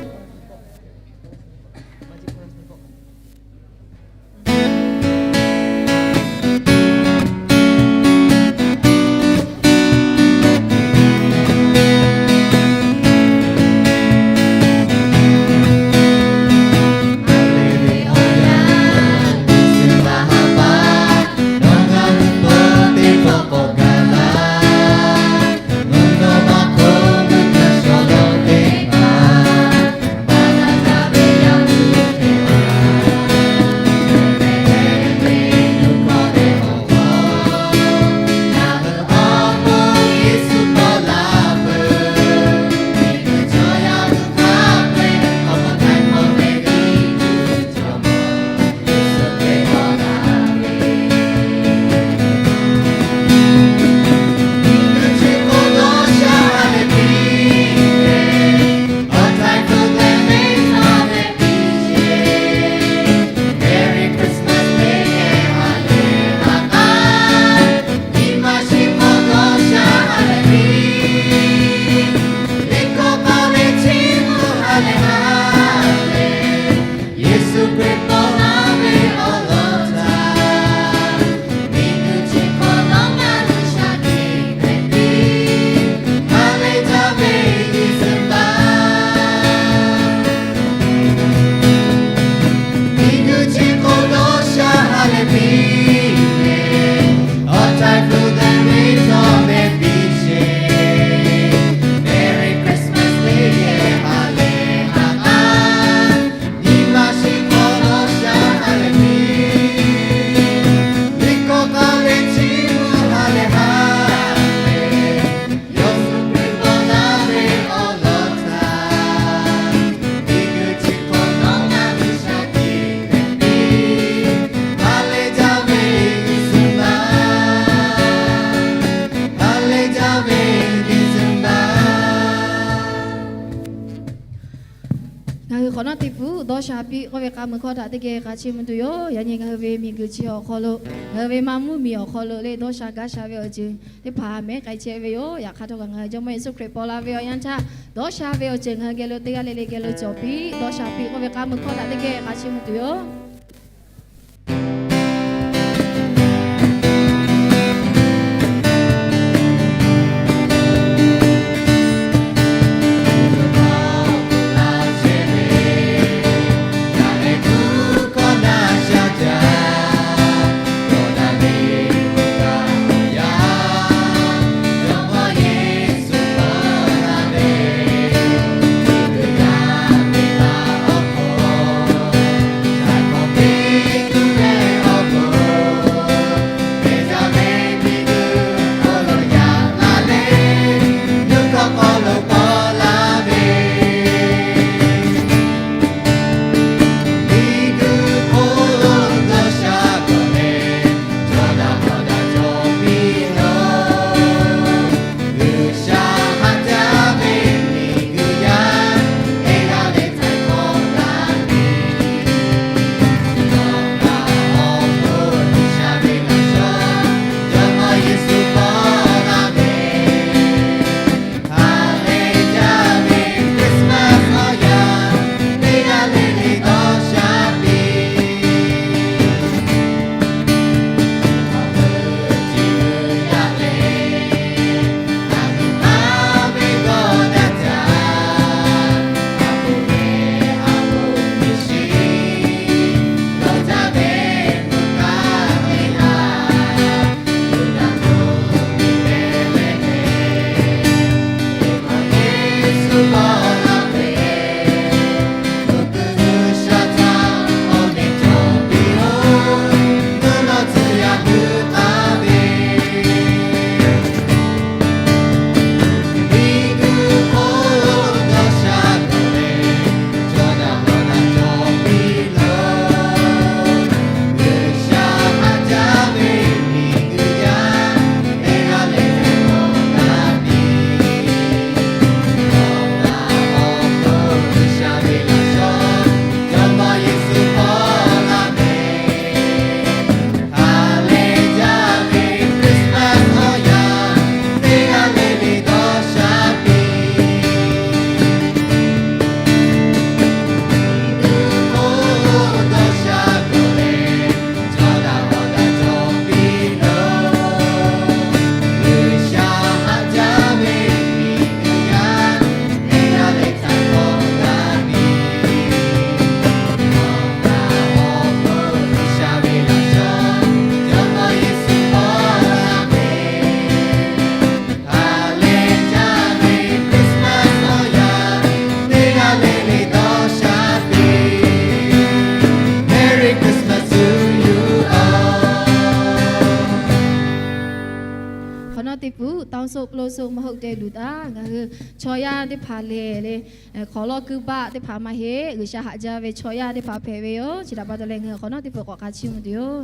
Ngaˬ hui hk'awꞈ nawˉ teˇ pun dawˇ sha piˇ k'oˆ ve k'aˇ mui hkawˇ htaꞈ teˇ geh k'a chiˇ mvuh tuˬ yoˬ. Yaꞈ nyi ngaˬ hui ve miˬguiˬ chi awˬ hk'aw lo, ngaˬ hui ve maˇ mvuhˇmiˬ awˬ hk'aw lo le dawˇ sha gaˇ sha ve awˬ ceuˬ teˇ hpaˍ mehˉ k'ai chehˇ ve yoˬ. Yaꞈ hk'aˇ htawˇ kaꞈ ngaˬ hui Jawˇmawˇ Yeˍsuˆ Hkriꞈ paw la ve awˬ yanˇ htaˇ, dawˇ sha ve awˬ ceuˬ ngaˬ hui geh lo teˇ g'aˇ le le geh lo cawˬ piˇ, dawˇ sha piˇ k'oˆ ve k'aˇ mui hkawˇ htaꞈ teˇ geh k'a chiˇ mvuh tuˬ yoˬ. Hk'awꞈ nawˉ teˇ peuˬ တောင်းဆိုလို့ဆိုမဟုတ်တဲ့လူ taˇ, ngaˬ hui chaw yaˇ teˇ hpaˍ lehˬ le, hk'awꞈ lawˇ kuiˇ baˆ teˇ hpaˍ maˇ heˆ, G'uiˬsha haꞈ jaˇ ve chaw yaˇ teˇ hpaˍ hpehꞈ ve yoˬ. Chi htaꞈ pa taw leh ngaˬ hui hk'awꞈ nawˉ teˇ peuˬ k'awꞈ k'a chiˇ mvuh tuˬ yoˬ.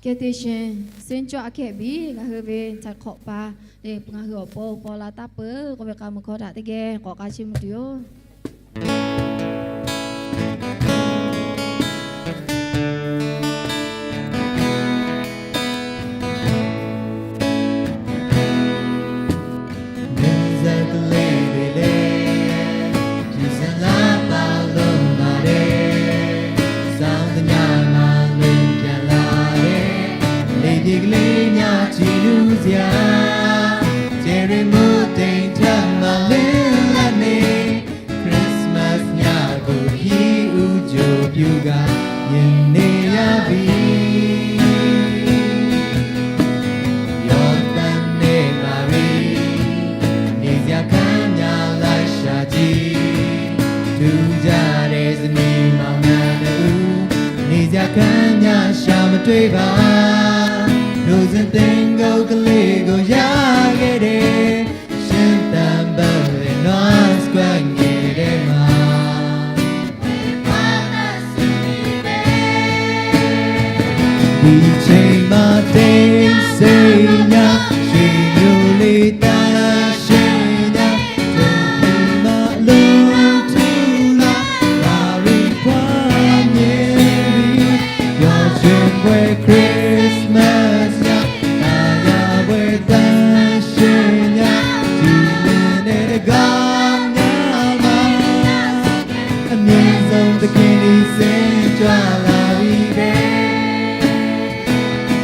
Kehˬ te sheˍ, သၢကၠွ aꞈ kehˉ biˇ ngaˬ hui ve htaiˍ hk'awꞈ pa le, ngaˬ hui awˬ pon paw la taˇ peuˬ k'oˆ ve k'a muiˬ hkawˇ htaꞈ teˇ geh k'awꞈ k'a chiˇ mvuh tuˬ yoˬ. Christmas nyaˇ k'o hiˉ uˉ joˬ piˇ g'a nyi neˇ yaˇ piˇ. Yawˇ tanˇ neˇ Maˍriˆ, neˇ yaˇ hkanˇ nyaˇ laiˉ shaˍ tiˉ, tuˬ jaˇ leh zuhꞈ nyi maˬ ngaˬ hui, neˇ yaˇ hkanˇ nyaˇ shaˍ maˇ tuiˇ baˬ. Nawˬ hui zuhꞈ teˇ g'aˇ k'o le g'aw yaˇ geh de, shinˉ tanˇ baˆ leh nawˬ square nyi de maˬ. Biˇ chehˇ maˇ teˇ seˍ nyaˇ, sheˍ yoˬ le taˇ sheˍ nyaˇ, toꞈ piˇ maˇ lonˉ tuˬ laˇ, Maˍriˆ hkawˇ nyi piˇ, yawˇ shinˉ pawehˇ Christmas nyaˇ, taˇ yaˇ pawehˇ taˇ sheˍ nyaˇ, tuˬ leh neh teˇ g'aˇ nyaˇ maˇ. အမြင့်ဆုံးသခင် ဒီဆင်ကြွလာပြီပဲ။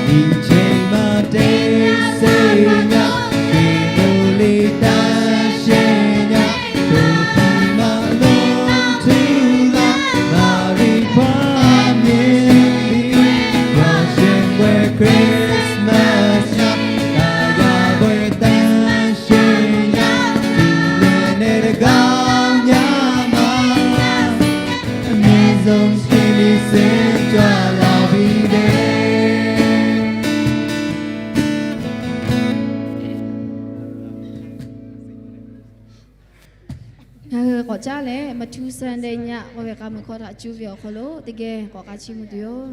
ဒီချိန်မှာ တိတ်ဆိတ်ညါ ဒီလိုလေး သန့်ရှင်းညါ တို့ဒီမှာ လုံးထူလာ မာရိခွါမြင်ပြီ ပျော်ရွှင်ဖွယ် Christmas ည သာယာဖွယ် သန့်ရှင်းည ဒီလယ်နဲ့ တကောင်းညမှာ အမြင့်ဆုံး သခင် ဒီဆင်ကြွလာပြီတဲ့။ Ngaˬ hui k'awꞈ caˉ leh Methuselah ည k'oˆ ve k'a muiˬ hkawˇ htaꞈ cuˇ ve awˬ hk'aw lo teˇ geh k'awꞈ k'a chiˇ mvuh tuˬ yoˬ.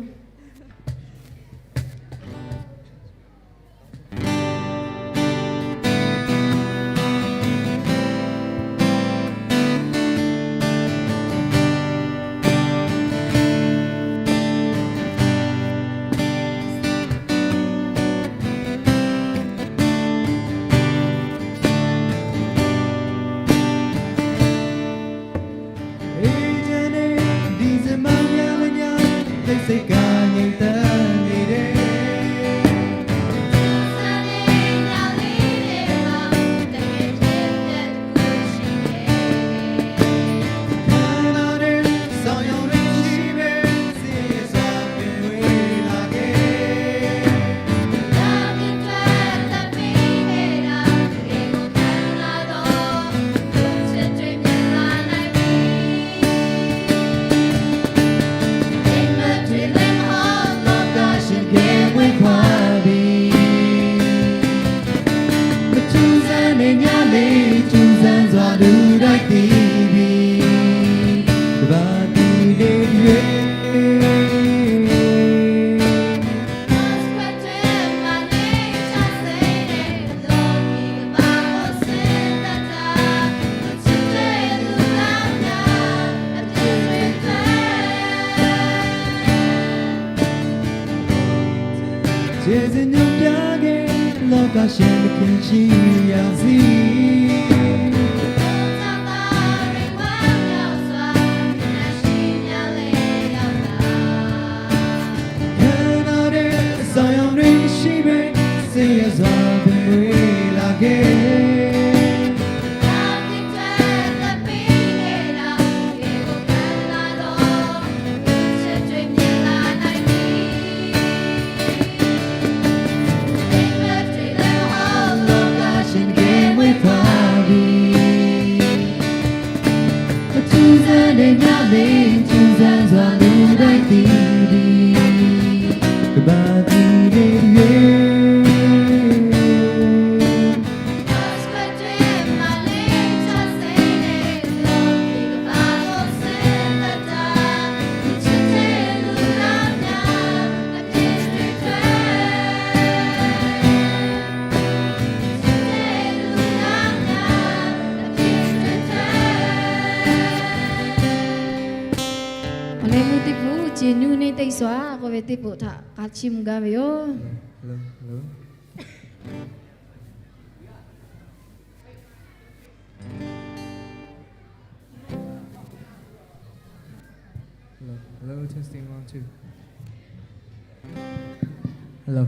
Jeˇ zuhꞈ nyi pyaˇ geh lawˇ kaꞈ shehˍ ve hkeh chi yaꞈ ziˉ. Hk'e naˉ deꞈ Saˍyonˍ riˇ shiˉ ve, suh yehˬ zuhꞈ ve mvuhˇ miˬ laˬ geh. Awˬ leh meuˇ teˇ hpaˍ, Jeˬ nuˇ neˇ teˇ suhˍ k'oˆ ve teˇ hpaˍ htaꞈ k'a chiˇ mvuh gaˇ ve yoˬ. Hello, hello, testing, one, two. Hello.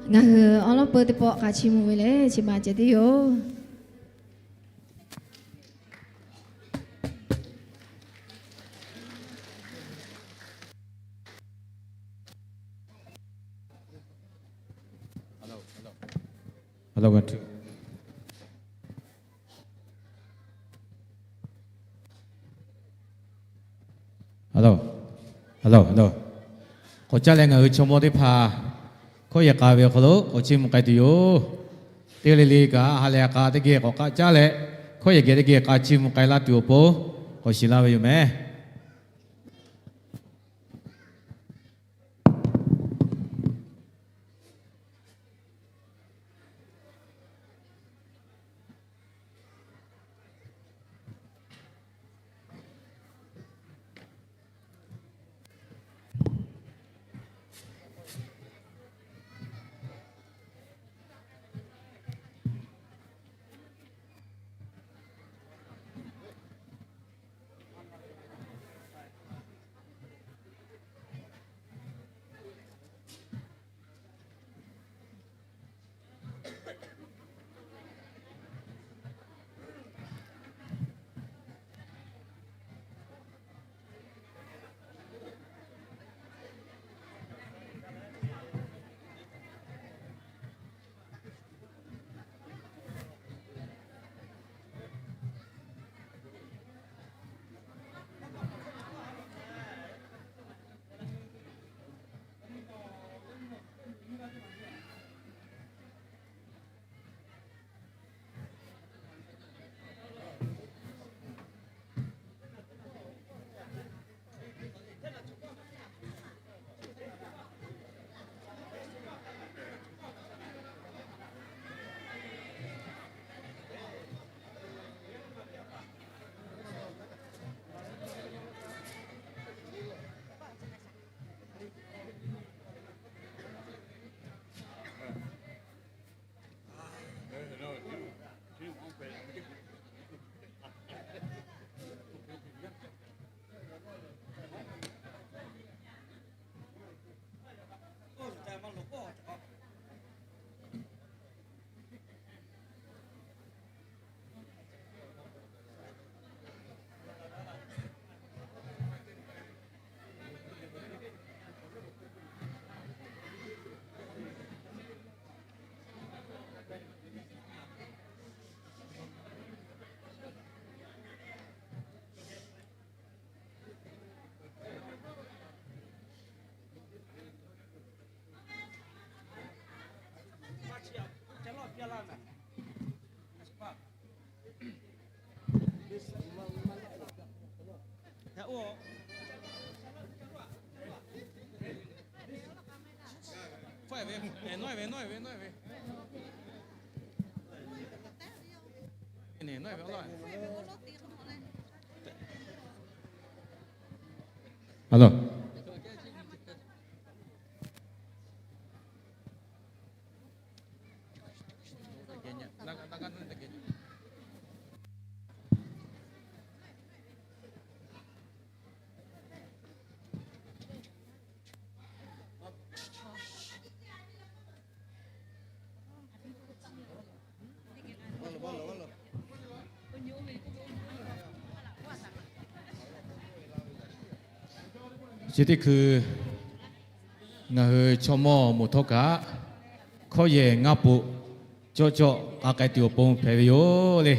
Ngaˬ hui awˉ lawˉ peuˇ teˇ pawˆ k'a chiˇ mvuh ve lehˬ, chi ma ceh tiˉ yoˬ. Hello, one, two. Hello, hello, hello. K'awꞈ caˉ leh ngaˬ hui chaw mawˇ teˇ hpaˍ hkawˇ yehˬ k'a ve awˬ hk'aw lo k'awꞈ chiˇ mvuh k'ai tuˬ yoˬ. Teˇ g'aˇ le le kaꞈ ha lehˬ k'a teˇ geh k'awꞈ k'aˆ caˉ leh, hkawˇ yehˬ geh teˇ geh k'a chiˇ mvuh k'ai laˇ tuˬ awˬ pon k'awꞈ shiˍ laˇ ve yoˬ mehˍ. Chi teˇ hkui ngaˬ hui chaw mawˇ moˍ htawˇ kaꞈ hkawˇ yehˬ ngaˇ poꞈ cawˇ cawˆ k'a k'ai tuˬ awˬ pon hpehꞈ ve yoˬ le.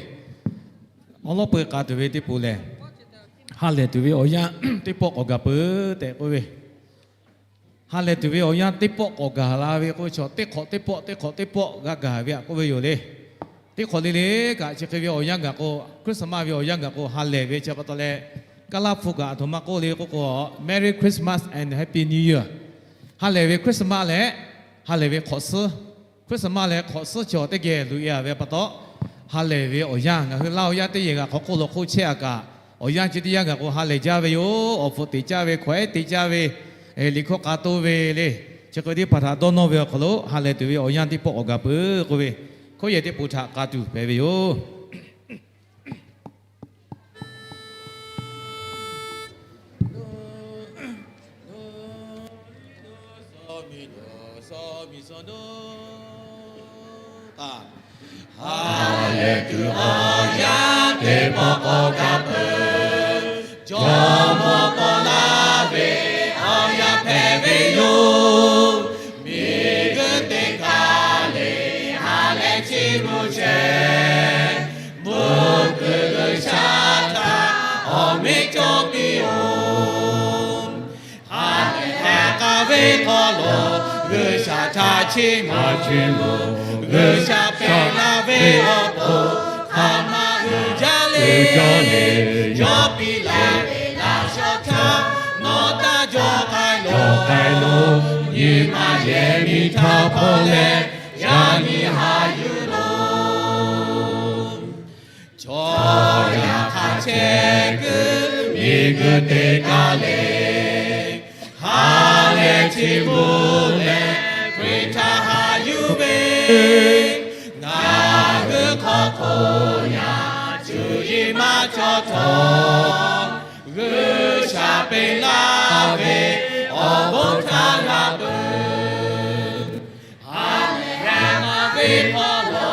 Awˉ lawˉ peu k'a tuˬ ve teˇ poꞈ lehˬ, ha lehˬ tuˬ ve awˬ yanˇ teˇ pawˆ k'awꞈ gaˬ peuˬ tehꞈ k'oˆ ve. Ha lehˬ tuˬ ve awˬ yanˇ teˇ pawˆ k'awꞈ gaˬ la ve k'oˆ ve chaw, teˇ hk'awꞈ teˇ pawˆ, teˇ hk'awꞈ teˇ pawˆ g'a gaˬ ve aꞈ k'oˆ ve yoˬ le. Teˇ hk'awꞈ le le kaꞈ chi hk'e ve awˬ yanˇ gaˬ k'o, Christmas ve awˬ yanˇ gaˬ k'o ha lehˬ ve chi pa taw leh, Kaˇlaˇ hpu kaꞈ aˬ htoꞈ ma k'oˆ le k'oˆ k'o, Merry Christmas and Happy New Year. Ha lehˬ ve Christmas leh ha lehˬ ve hk'awꞈ suhˉ, Christmas leh hk'awꞈ suhˉ chaw teˇ geh loꞈ e a ve pa taw, ha lehˬ ve awˬ yanˇ ngaˬ hui Laˇ huˍ yaˇ teˇ yehˬ g'aꞈ hk'aw hk'oˆ lo hk'oˆ chehˇ a kaꞈ, awˬ yanˇ chi teˇ yanˇ gaˬ k'o ha lehˬ jaˇ ve yoˬ. Awˬ hpfuhꞈ teꞈ caˇ ve, hkawehˉ teꞈ caˇ ve, liꞈ hkawˇ k'a toˇ ve le, chi hk'e teˇ hpaˍ htaꞈ dawˇ nawˇ ve awˬ hk'aw lo ha lehˬ tuˬ ve awˬ yanˇ teˇ pawˆ k'awꞈ gaˬ peuˬ k'oˆ ve, hkawˇ yehˬ teˇ poꞈ htaꞈ k'a tuˬ hpehꞈ ve yoˬ. Ha lehˬ tuˬ awˬ yanˇ teˇ pawˆ k'awꞈ gaˬ peuˬ. Jawˇmawˇ paw laˇ ve awˬ yanˇ hpehꞈ ve yoˬ. Miˬguiˬ teˇ hk'aˇ le ha lehˬ chiˇ mvuh chehˇ, mvuhˇ kuiˬ G'uiˬsha htaꞈ awˬ miˇ cawˇ piˇ-oˬ. Ha lehˬ ha k'a ve hk'aw lo G'uiˬsha htaꞈ chiˇ mvuh, G'uiˬsha pehˬ laˇ ve awˬ pon hk'aˬ ma uiˍ jaˇ le. Yawˇ piˇ laˇ ve laꞈ shawnˍ htaꞈ nawˬ taˇ jawˇ k'ai loˬ, k'ai loˬ. Nyi ma yehˬ miˬ htaꞈ hpawˇ leh yaꞈ nyi haꞈ yuˬ loˬ. Chaw yaˇ hk'a chehˇ kuiˬ miˬguiˬ teˇ hk'aˇ le ha lehˬ chiˇ mvuh leh Hkriꞈ htaꞈ haꞈ yuˬ ve, ngaˬ hui hk'aw hk'oˆ yaˇ cuˇ yiˍ maˇ cawˇ htawˇ, G'uiˬsha pehˬ laˇ ve awˬ bon htaꞈ g'a peuˬ. Ha lehˬ ha k'a ve hk'aw lo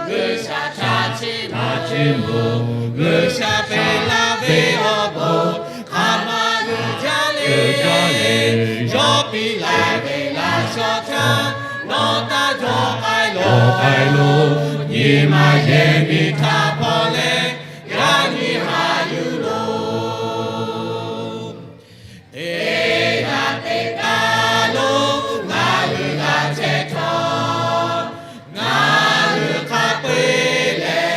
G'uiˬsha htaꞈ chiˇ mvuh, G'uiˬsha pehˬ laˇ ve awˬ bon hk'aˬ ma uiˍ jaˇ le. Yawˇ piˇ laˇ ve laꞈ shawnˍ htaꞈ nawˬ taˇ jawˇ k'ai loˬ, k'ai loˬ. Nyi ma yehˬ miˬ htaꞈ hpawˇ leh yaꞈ nyi haꞈ yuˬ loˬ. Teˇ g'aˇ teˇ g'aˇ lo ngaˬ hui g'a chehˇ htawˇ, ngaˬ hui hk'a peu-e leh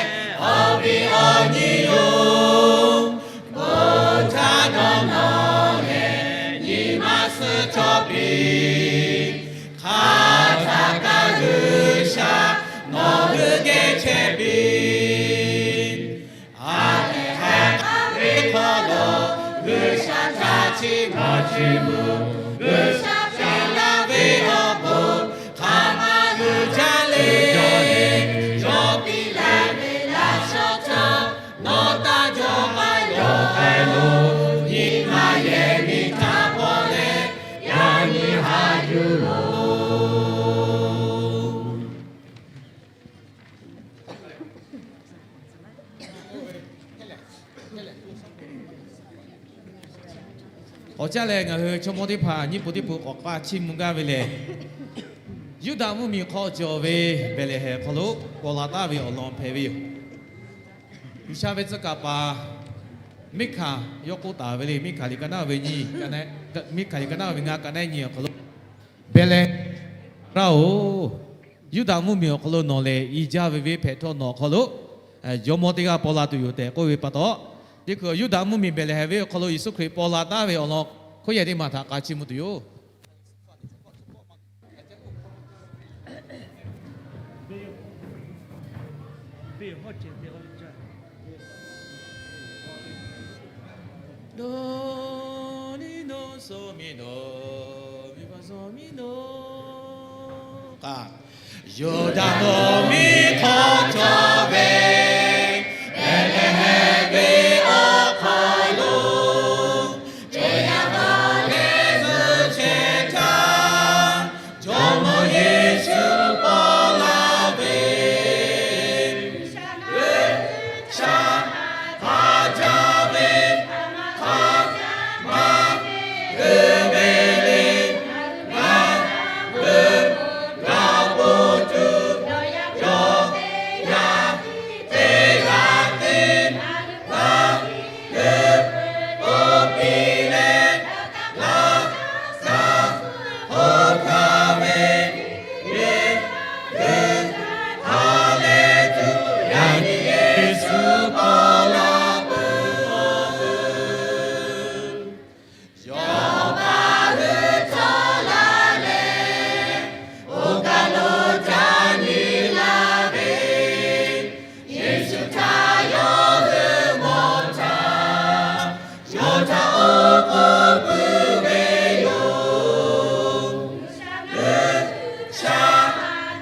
awˬ viˉ awˬ nyi yoˬ. Bon htaˇ dawˇ nawˇ leh nyi ma suhˉ cawˇ piˇ. Hk'aˬ htaˇ kaꞈ G'uiˬsha nawˬ hui geh chehˇ piˇ. Ha lehˬ ha k'a ve hk'aw lo G'uiˬsha htaꞈ chiˇ mvuh, G'uiˬsha pehˬ laˇ ve awˬ bon hk'aˬ ma uiˍ jaˇ le. Yawˇ piˇ laˇ ve laꞈ shawnˍ htaꞈ nawˬ taˇ jawˇ k'ai loˬ, k'ai loˬ. Nyi ma yehˬ miˬ htaꞈ hpawˇ leh yaꞈ nyi haꞈ yuˬ loˬ. K'awꞈ caˇ leh ngaˬ hui chaw mawˇ teˇ hpaˍ nyiˇ pu teˇ pu k'awꞈ k'aˇ chiˇ mvuh gaˇ ve lehˬ, Yuˇdaꞈ mvuhˇmiˬ hk'aw cawˬ ve Behˍlehˍhehnˍ hk'aw lo paw la taˍ ve awˬ lawn hpehꞈ ve yoˬ. G'uiˬsha ve tcuh kaˍ paˍ Miˉhkaˍ yawˇ k'oˆ taˍ ve le. Miˉhkaˍ liꞈ ka naˉ ve nyi, Miˉhkaˍ liꞈ ka naˉ ve ngaˇ, ka naˉ nyi awˬ hk'aw lo, Behˍlehˍhehnˍ raˇ-oˬ, Yuˇdaꞈ mvuhˇmiˬ awˬ hk'aw lo nawˬ lehˬ i jaˇ ve venˇ hpehꞈ htawˇ nawˬ awˬ hk'aw lo jawˇmawˇ teˇ g'aˇ paw la tuˬ yoˬ tehꞈ k'oˆ ve pa taw, Teˇ hkui Yuˇdaꞈ mvuhˇmiˬ Behˍlehˍhehnˍ venˇ awˬ hk'aw lo Yeˍsuˆ Hkriꞈ paw la taˉ ve awˬ lawn hk'oˆ yehˬ teˇ maˬ htaꞈ k'a chiˇ mvuh tuˬ yoˬ. Yuˇdaꞈ mvuhˇmiˬ hk'aw cawˬ ve Behˍlehˍhehnˍ venˇ awˬ hk'aw lo, co yaˇ hk'aw leh zuhˆ chehˇ htaˇ, Jawˇmawˇ Yeˍsuˆ paw la ve, G'uiˬsha htaꞈ ca ve hk'a maˇ uiˍ ve le. Ngaˬ hui g'a po tuˬ, yawˇ yaˇ teˇ g'aˇ tiˉ ngaˬ hui k'oˆ piˇ leh, Laˍzaˍruˆ hk'oˆ hkanˍ ve, Yeˍsuˆ ha lehˬ tuˬ, yaꞈ nyi Yeˍsuˆ paw la peuˬ. Yawˇ paˍ hui tawˆ la leh, oˇ kaˬ lo ca nyi la ve, Yeˍsuˆ htaꞈ yawˇ hui mawˬ htaˇ, yawˇ htaꞈ oˉ k'oˍ puiˉ ve yoˬ. G'uiˬsha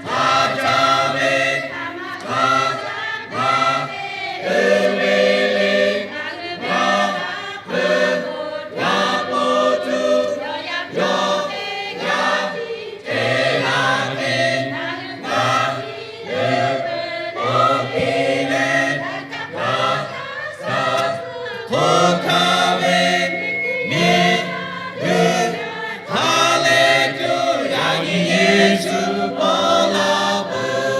htaꞈ ca ve hk'a maˇ uiˍ ve le. Ngaˬ hui g'a po tuˬ, yawˇ yaˇ teˇ g'aˇ tiˉ ngaˬ hui k'oˆ piˇ leh, Laˍzaˍruˆ hk'oˆ hkanˍ ve, Yeˍsuˆ ha lehˬ tuˬ, yaꞈ nyi Yeˍsuˆ paw la peuˬ.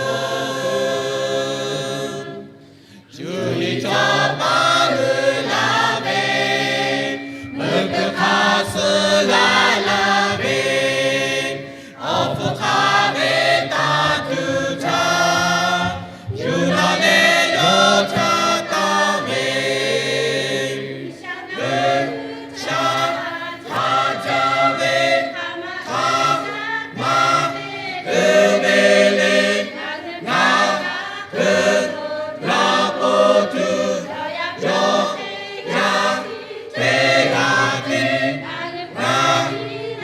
Cuˇ yiˍ cawˬ paˍ hui la ve, meuꞈ keu hk'a suh g'a la ve, awˬ hpfuhˇ hk'a ve tanˇ tuˬ htaˇ, yuˬ la leh yawˇ htaꞈ tanˇ ve, G'uiˬsha htaꞈ ca ve hk'a maˇ uiˍ ve le. Ngaˬ hui g'a po tuˬ, yawˇ yaˇ teˇ g'aˇ tiˉ ngaˬ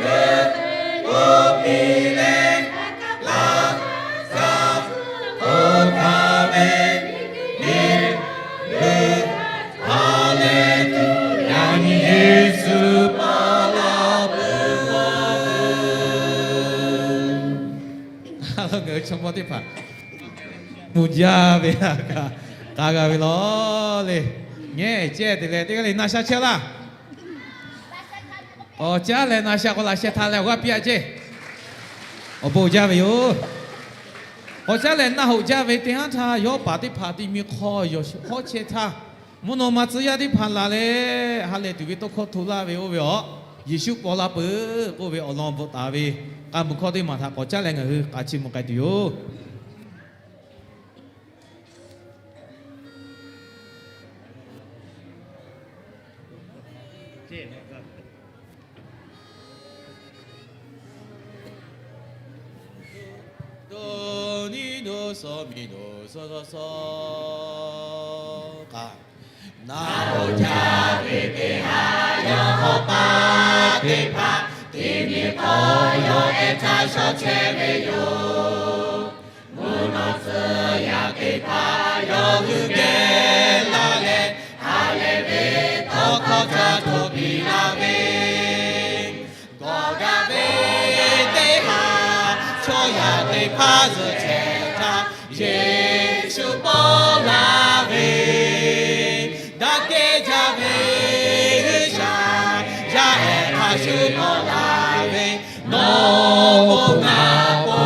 hui k'oˆ piˇ leh, Laˍzaˍruˆ hk'oˆ hkanˍ ve, Yeˍsuˆ ha lehˬ tuˬ, yaꞈ nyi Yeˍsuˆ paw la peuˬ. Ngaˬ hui chaw mawˇ teˇ hpaˍ mvuh jaˇ ve, k'a g'a ve law le. Ngehˬ cehˇ te leh teˇ g'aˇ le na sha chehˇ laˇ. Awˬ caˉ leh na sha k'o laꞈ sheh htaꞈ leh awˬ g'aˇ piˇ a ceˇ. Awˬ bon jaˇ ve yoˬ. K'awꞈ caˉ lehˬ, naˆ hoꞈ jaˇ ve teˇ haˉ htaˇ, yawˇ paˍ teˇ hpaˍ ti mi hk'aw yawˬ hawˉ chehˇ htaˇ, mvuhˇ naw ma tcuh yaˇ teˇ hpaˍ la leh, ha lehˬ tuˬ ve tawˇ hkawˇ hto laˇ ve oˇ ve awˬ, Yeˍsuˆ paw la peuˬ k'oˆ ve awˬ lawn bvuhꞈ taˍ ve k'a muiˬ hkawˇ teˇ maˬ htaꞈ k'awꞈ caˉ leh ngaˬ hui k'a chiˇ mvuh k'ai tuˬ yoˬ. Dawˇ nyi dawˇ saw mi dawˇ saw saw saw k'a. Naˆ hoꞈ jaˇ ve teˇ haˉ yawˇ hawˉ paˍ teˇ hpaˍ ti mi hk'aw yawˇ ehˉ htaˇ shawˉ chehˇ ve yoˬ. Mvuhˇ naw tcuh yaˇ teˇ hpaˍ yawˇ hui geh laˇ leh, ha lehˬ ve tawˇ hkawˇ ca hto piˇ laˇ ve, gawˬ gaˇ ve teˇ haˉ chaw yaˇ teˇ hpaˍ zuhꞈ chehˇ htaˇ, Yeˍsuˆ paw la ve, daꞈ kehˉ jaˇ ve G'uiˬsha, yaˇ ehˉ hk'a shuˍ paw la ve, nawˬ k'o ngaˬ k'o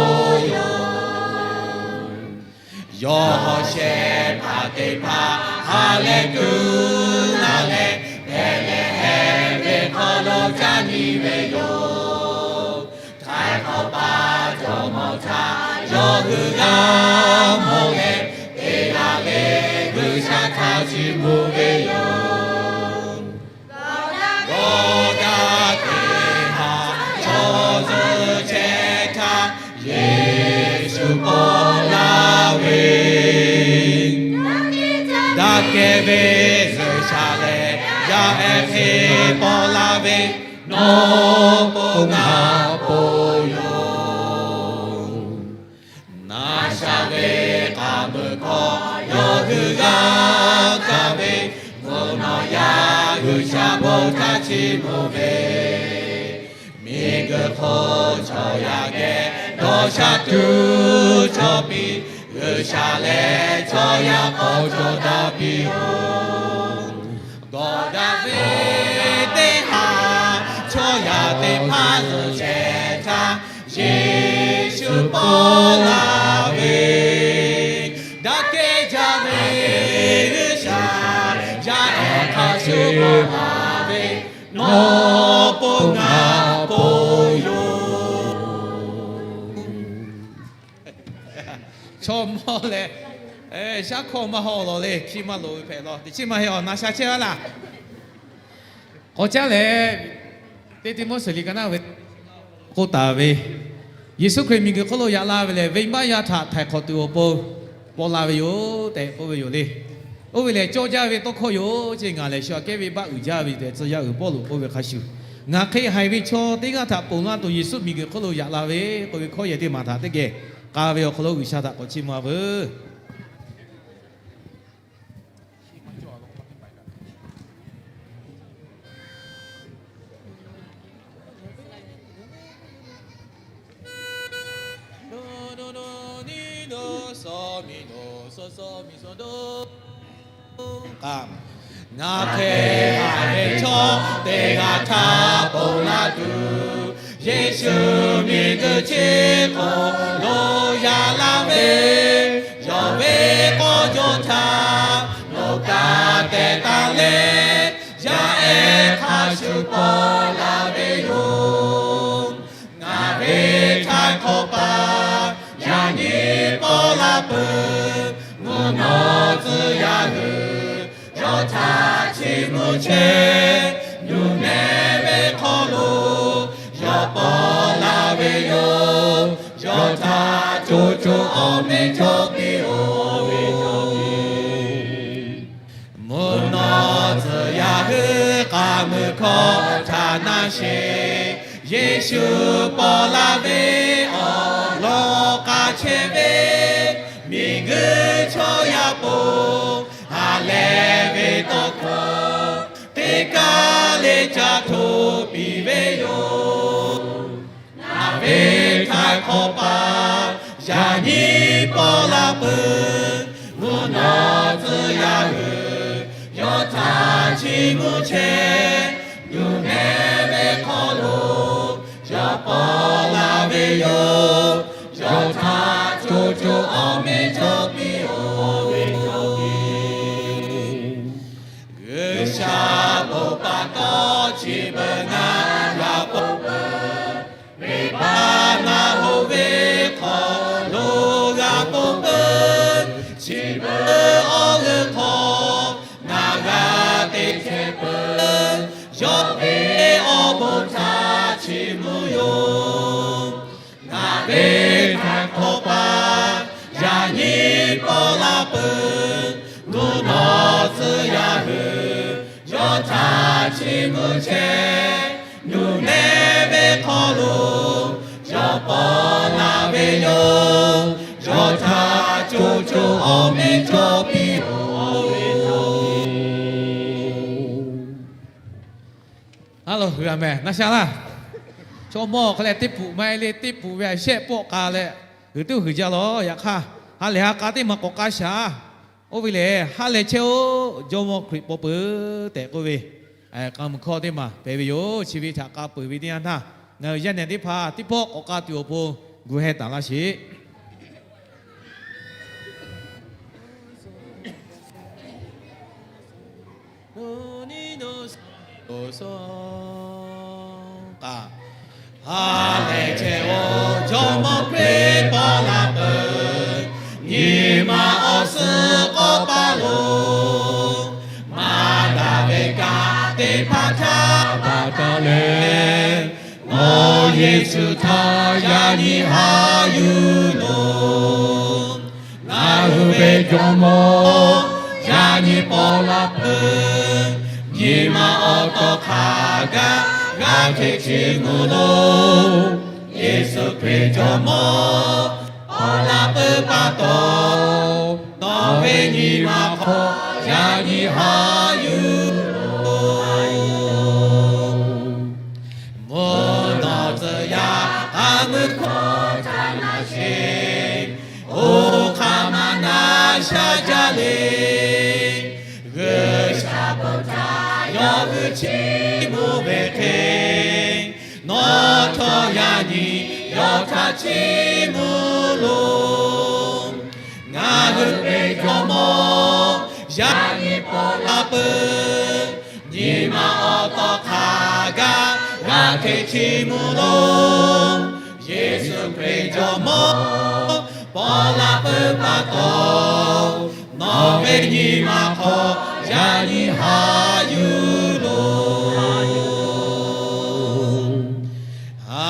yoˬ. Yawˇ hawˉ shehˍ hpaˇ teˇ hpaˍ ha lehˬ tuˬ na leh, Behˍlehˍhehnˍ venˇ hk'aw lo caˇ nyi ve yoˬ. Htaiˍ hk'awꞈ paˍ jawˇmawˇ htaꞈ yawˇ hui g'a mawˬ leh, teˇ g'aˇ le G'uiˬsha htaꞈ chiˇ mvuh ve yoˬ. kehˬ ve G'uiˬsha lehˬ, yaˇ ehˉ hk'e paw la ve, nawˬ pon ngaˬ pon yoˬ. Naˬ sha ve k'aˍ meuˍ hkawˇ yawˇ hui g'a kaˇ ve, mvuhˇ naw yaˇ G'uiˬsha bon htaꞈ chiˇ mvuh ve, miˬguiˬ hk'oˆ chaw yaˇ geh dawˇ sha tuˬ cawˬ piˇ, G'uiˬsha lehˬ chaw yaˇ k'awꞈ cawˬ daꞈ piˇ-oˆ. Gawˬ daꞈ ve teˇ haˍ chaw yaˇ teˇ hpaˍ zuhˬ shehˍ htaˇ, Yeˍsuˆ paw la ve, daꞈ kehˬ jaˇ ve G'uiˬsha, yaˇ ehˉ hk'a shuˍ paw la ve, nawˬ pon ngaˬ pon yoˬ. Chaw mawˇ leh, shaˉ hkawˇ maˇ hawˇ lawˬ le, hkiˇ maˇ loˍ ve hpehꞈ law. Teꞈ chiˉ maˇ heˆ, awˬ na sha chehˇ a laˇ. K'awꞈ caˉ lehˬ, teˇ Tiˆmoˉseˍ liꞈ ka naˉ ve k'oˆ taˍ ve, Yeˍsuˆ Hkriꞈ miˬguiˬ hk'oˆ lo yaꞈ la ve lehˬ, venˇbaˆ yaˇ htaꞈ htaiˍ hk'awꞈ tuˬ awˬ pon paw la ve yoˬ tehꞈ k'oˆ ve yoˬ le. Oˇ ve lehˬ, cawˇ jaˇ ve tawˇ hkawˇ yoˬ ce. Ngaˬ lehˬ shu aꞈ kehˉ venˇbaˆ uiˍ jaˇ ve tehꞈ tcuh yaˇ uiˍ Pawˇluꞈ k'oˆ ve hk'a shuˍ, ngaˬ hk'e haiˬ ve chaw teˇ g'aˇ htaꞈ ponˬ laˇ tuˬ Yeˍsuˆ miˬguiˬ hk'oˆ lo yaꞈ la ve k'oˆ ve hkawˇ yehˬ teˇ maˬ htaꞈ teˇ geh k'a ve awˬ hk'aw lo G'uiˬsha htaꞈ k'awꞈ chiˇ mvuh-a veuˬ. Ngaˬ hk'e haiˬ ve chaw teˇ g'aˇ htaꞈ ponˬ laˇ tuˬ, Yeˍsuˆ miˬguiˬ chi hk'oˆ lo yaꞈ la ve, yawˇ ve k'awˇ jaw htaꞈ nawˬ kaꞈ teh taˍ leh, yaˇ ehˉ hk'a shuˍ paw la ve yoˬ. Ngaˬ ve htaiˍ hk'awꞈ paˍ yaꞈ nyi paw la peuˬ. Mvuhˇ naw tcuh yaˇ hui yawˇ htaꞈ chiˇ mvuh chehˇ, nuˬ nehˬ ve hk'aw lo yawˇ paw la ve yoˬ. Yawˇ htaꞈ co co awˬ meꞈ cawˇ piˇ-oˆ. Mvuhˇ naw tcuh yaˇ hui k'aˍ mui hkawˇ htaꞈ na sheˍ, Yeˍsuˆ paw la ve awˬ lawn k'a chehˇ ve, miˬguiˬ chaw yaˇ po ha lehˬ ve tawˇ hkawˇ teˇ kaˇ le ca hto piˇ ve yoˬ. Ngaˬ ve htaiˍ hk'awꞈ paˍ yaꞈ nyi paw la peuˬ. Mvuhˇ naw tcuh yaˇ hui yawˇ htaꞈ chiˇ mvuh chehˇ, nuˬ nehˬ ve hk'aw lo yawˇ paw la ve yoˬ. Yawˇ htaꞈ co co awˬ meꞈ cawˇ piˇ-oˆ. G'uiˬsha bon pa taw chi beuꞈ ngaˬ g'a ponˬ peuˬ. Venˇbaˆ naˆ hoꞈ ve hk'aw lo g'a ponˬ peuˬ. Chi beuꞈ awˬ g'euˆ hk'aw ngaˬ g'a te chehˇ peuˬ. Yawˇ ve awˬ bon htaꞈ chiˇ mvuh yoˬ. Ngaˬ ve htaiˍ hk'awꞈ paˍ yaꞈ nyi paw la peuˬ. Mvuhˇ naw tcuh yaˇ hui yawˇ htaꞈ chiˇ mvuh chehˇ, nuˬ nehˬ ve hk'aw lo yawˇ paw la ve yoˬ. Yawˇ htaꞈ co co awˬ meꞈ cawˇ piˇ-oˆ. Aˉ loˬ, g'a mehˍ naˆ sha laˇ. Chaw mawˇ hk'a leh teˇ pfuhˍ maˇ heˆ le, teˇ pfuhˍ ve a shehˆ pawˆ k'a leh, g'uiˬ tuˉ g'uiˬ jaˇ lawˬ. Yaꞈ hk'aˇ, ha lehˬ ha k'a teˇ maˬ k'awꞈ k'a shaˍ. Oˇ ve lehˬ, ha lehˬ chehˇ-oˆ, Jawˇmawˇ Hkriꞈ paw peuˬ tehꞈ k'oˆ ve k'aˍ mvuhˇ hkawˇ teˇ maˬ hpehꞈ ve yoˬ. Chi ve htaꞈ k'a peuˬ ve teˇ yanˇ htaˇ, ngaˬ hui yaˇ nehˬ teˇ hpaˍ teˇ pawˆ k'awꞈ k'a tuˬ awˬ pon gu heh taˍ laˇ sheˍ. Ha lehˬ chehˇ-oˆ, Jawˇmawˇ Hkriꞈ paw la peuˬ. Nyi ma awˬ suhˍ k'awꞈ paˍ lo maˇ daꞈ ve kaꞈ teˇ hpaˍ htaꞈ baˬ taˍ leh, nawˬ Yeˍsuˆ htaꞈ yaꞈ nyi haꞈ yuˬ loˬ. Ngaˬ hui ve Jawˇmawˇ yaꞈ nyi paw la peuˬ. Nyi ma awˬ tawˇ hk'aˇ g'aˇ g'aˇ hteꞈ chiˇ mvuh loˬ. Yeˍsuˆ Hkriꞈ jawˇmawˇ paw la peuˬ pa taw, nawˬ ve nyi ma hk'aw yaꞈ nyi haꞈ yuˬ loˬ. Mvuhˇ naw tcuh yaˇ a meuˇ hkawˇ htaꞈ na sheˍ, oˇ hk'aˇ maˇ na sha jaˇ le. G'uiˬsha bon htaꞈ yawˇ hui chiˇ mvuh ve hk'e, nawˬ htawˇ yaꞈ nyi yawˇ htaꞈ chiˇ mvuh loˬ. Ngaˬ hui ve jawˇmawˇ yaꞈ nyi paw la peuˬ. Nyi ma awˬ tawˇ hk'aˇ g'aˇ g'aˇ hteꞈ chiˇ mvuh loˬ. Yeˍsuˆ Hkriꞈ jawˇmawˇ paw la peuˬ pa taw, nawˬ ve nyi ma hk'aw yaꞈ nyi haꞈ yuˬ loˬ. Ha